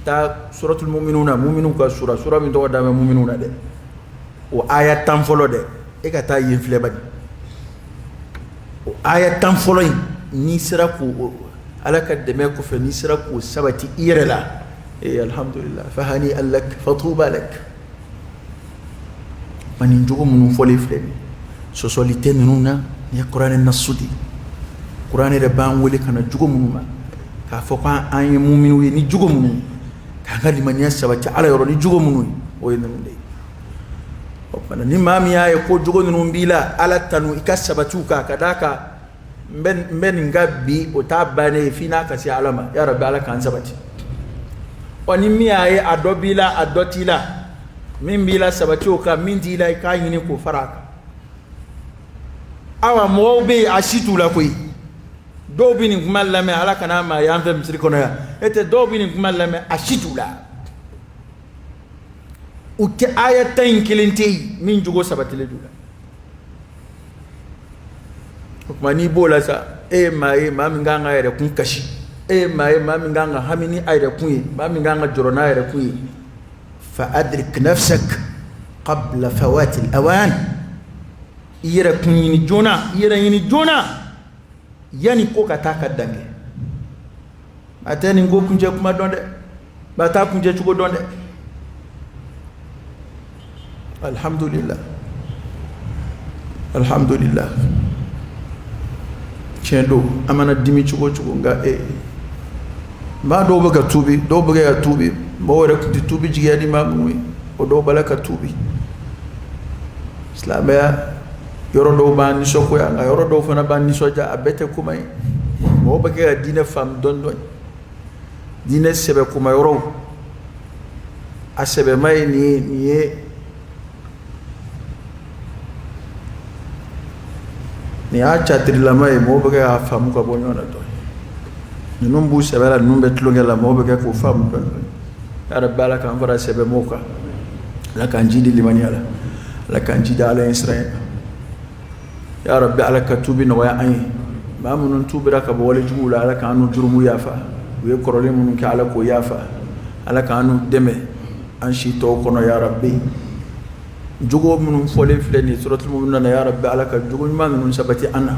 taa suratul muminun na, muminu ka sura, sura min tɔgɔ da bɛ muminu na dɛ, o aya 10 fɔlɔ dɛ, e ka taa yen filɛ bani. O aya 10 fɔlɔ in, n'i sera k'o, Ala ka dɛmɛ kɔfɛ, n'i sera k'o sabati i yɛrɛ la, ee, alhamdulillah, fahani lak fatuba lak. Ma nin jogo minnu fɔlen filɛ nin, sɔsɔli tɛ ninnu na. Nin ye kuranɛ nasu de ye. Kuranɛ yɛrɛ b'an wele ka na jogo minnu ma, k'a fɔ ko an ye muminiw ye ni jogo minnu ye, k'an ka limaniya sabati Ala yɔrɔ ni jogo minnu ye, o ye ninnu de ye. O tuma ni maa min y'a ye ko jogo ninnu b'i la, Ala tanu, i ka sabati u kan. Ka d'a kan n bɛ nin ka bi, o t'a bannen ye f'i n'a ka se Ala ma. Ya Rabi, Ala k'an sabati. Ɔ, ni min y'a ye a dɔ b'i la, a dɔ t'i la, min b'i la, sabati o kan. Min t'i la, i k'a ɲini k'o fara a kan. Awa, mɔgɔw bɛ yen, a si t'u la koyi. Dɔw bɛ nin kuma lamɛn, Ala kana maa y'an fɛ misiri kɔnɔ yan e tɛ. Dɔw bɛ nin kuma lamɛn, a si t'u la. U tɛ aya 10 in kelen tɛ yen min jogo sabatilen d'u la. O tuma n'i b'o la sa, e ye maa ye, maa min kan ka yɛrɛ kun kasi. E ye maa ye, maa min kan ka hami ni a yɛrɛ kun ye, maa min kan ka jɔrɔ n'a yɛrɛ kun ye. Fa adrik nafsak qabla fawati al-awan. I yɛrɛ kun ɲini joona, i yɛrɛ ɲini joona, yanni ko ka taa ka dan kɛ. A tɛ nin ko kuncɛ kuma dɔn dɛ, ba t'a kuncɛ cogo dɔn dɛ. Alhamdulillah, alhamdulillah. Tiɲɛ don, an mana dimi cogo o cogo, nka maa dɔw bɛ ka tuubi, dɔw bɛ ka tuubi. Mɔgɔw yɛrɛ tun tɛ tuubi jigiya ni maa minnu ye, o dɔw b'a la ka tuubi. Silamɛya yɔrɔ dɔw b'an nisɔngoya, nka yɔrɔ dɔw fana b'an nisɔndiya. A bɛɛ tɛ kuma ye. Mɔgɔw bɛ kɛ ka diinɛ faamu dɔɔni dɔɔni. Diinɛ sɛbɛ kuma yɔrɔw, a sɛbɛma ye nin ye, nin ye, nin y'a catirilama ye. Mɔgɔw bɛ kɛ k'a faamu ka bɔ ɲɔgɔn na dɔɔni. Ninnu b'u sɛbɛ la, ninnu bɛ tulonkɛ la. Mɔgɔw bɛ kɛ k'o faamu dɔɔni dɔɔni. Ya Rabbi, Ala k'an fara sɛbɛmɔgɔw kan. Ala k'an jidi limaniya la, Ala k'an jidi Ala ɲɛ siran na. Ya Rabbi, Ala ka tuubi nɔgɔya an ye. Maa minnu tuubira ka bɔ walejuguw la, Ala k'an n'u jurumu yafa. U ye kɔrɔlen minnu kɛ, Ala k'o yafa. Ala k'an n'u dɛmɛ an si tɔw kɔnɔ. Ya Rabbi, jogo minnu fɔlen filɛ nin ye suratul mu'minun na, ya Rabbi, Ala ka jogo ɲuman ninnu sabati an na.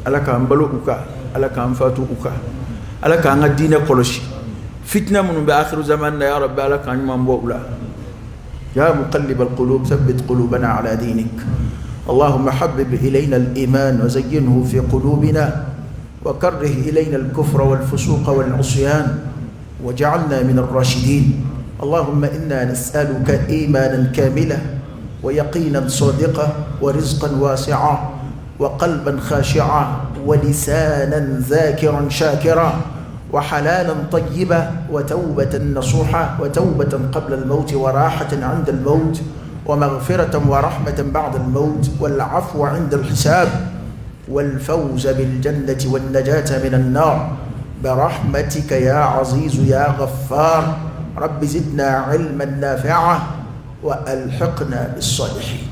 Ala k'an balo u kan, Ala k'an fatu u kan, Ala k'an ka diinɛ kɔlɔsi. Fitina minnu bɛ akhiru zaman na, ya Rabbi, Ala k'an ɲuman bɔ u la. يا مقلب القلوب ثبت قلوبنا على دينك. اللهم حبب إلينا الإيمان وزينه في قلوبنا، وكره إلينا الكفر والفسوق والعصيان، وجعلنا من الراشدين. اللهم إنا نسألك إيمانا كاملا، ويقينا صادقا، ورزقا واسعا، وقلبا خاشعا، ولسانا ذاكرا شاكرا، وحلالا طيبا، وتوبة نصوحا، وتوبة قبل الموت، وراحة عند الموت، ومغفرة ورحمة بعد الموت، والعفو عند الحساب، والفوز بالجنة والنجاة من النار، برحمتك يا عزيز يا غفار. رب زدنا علما نافعا وألحقنا بالصالحين.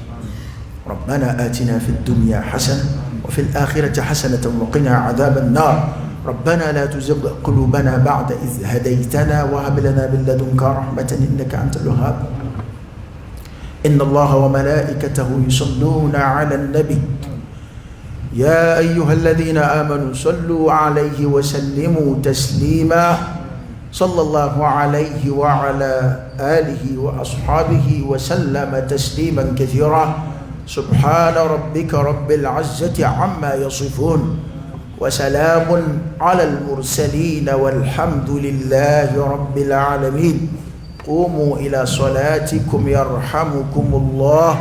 ربنا آتنا في الدنيا حسنة وفي الآخرة حسنة وقنا عذاب النار. ربنا لا تزغ قلوبنا بعد إذ هديتنا، وهب لنا من لدنك رحمة إنك أنت الوهاب. إن الله وملائكته يصلون على النبي، يا أيها الذين آمنوا صلوا عليه وسلموا تسليما. صلى الله عليه وعلى آله وأصحابه وسلم تسليما كثيرا. سبحان ربك رب العزة عما يصفون، وسلام على المرسلين، والحمد لله رب العالمين. قوموا إلى صلاتكم يرحمكم الله.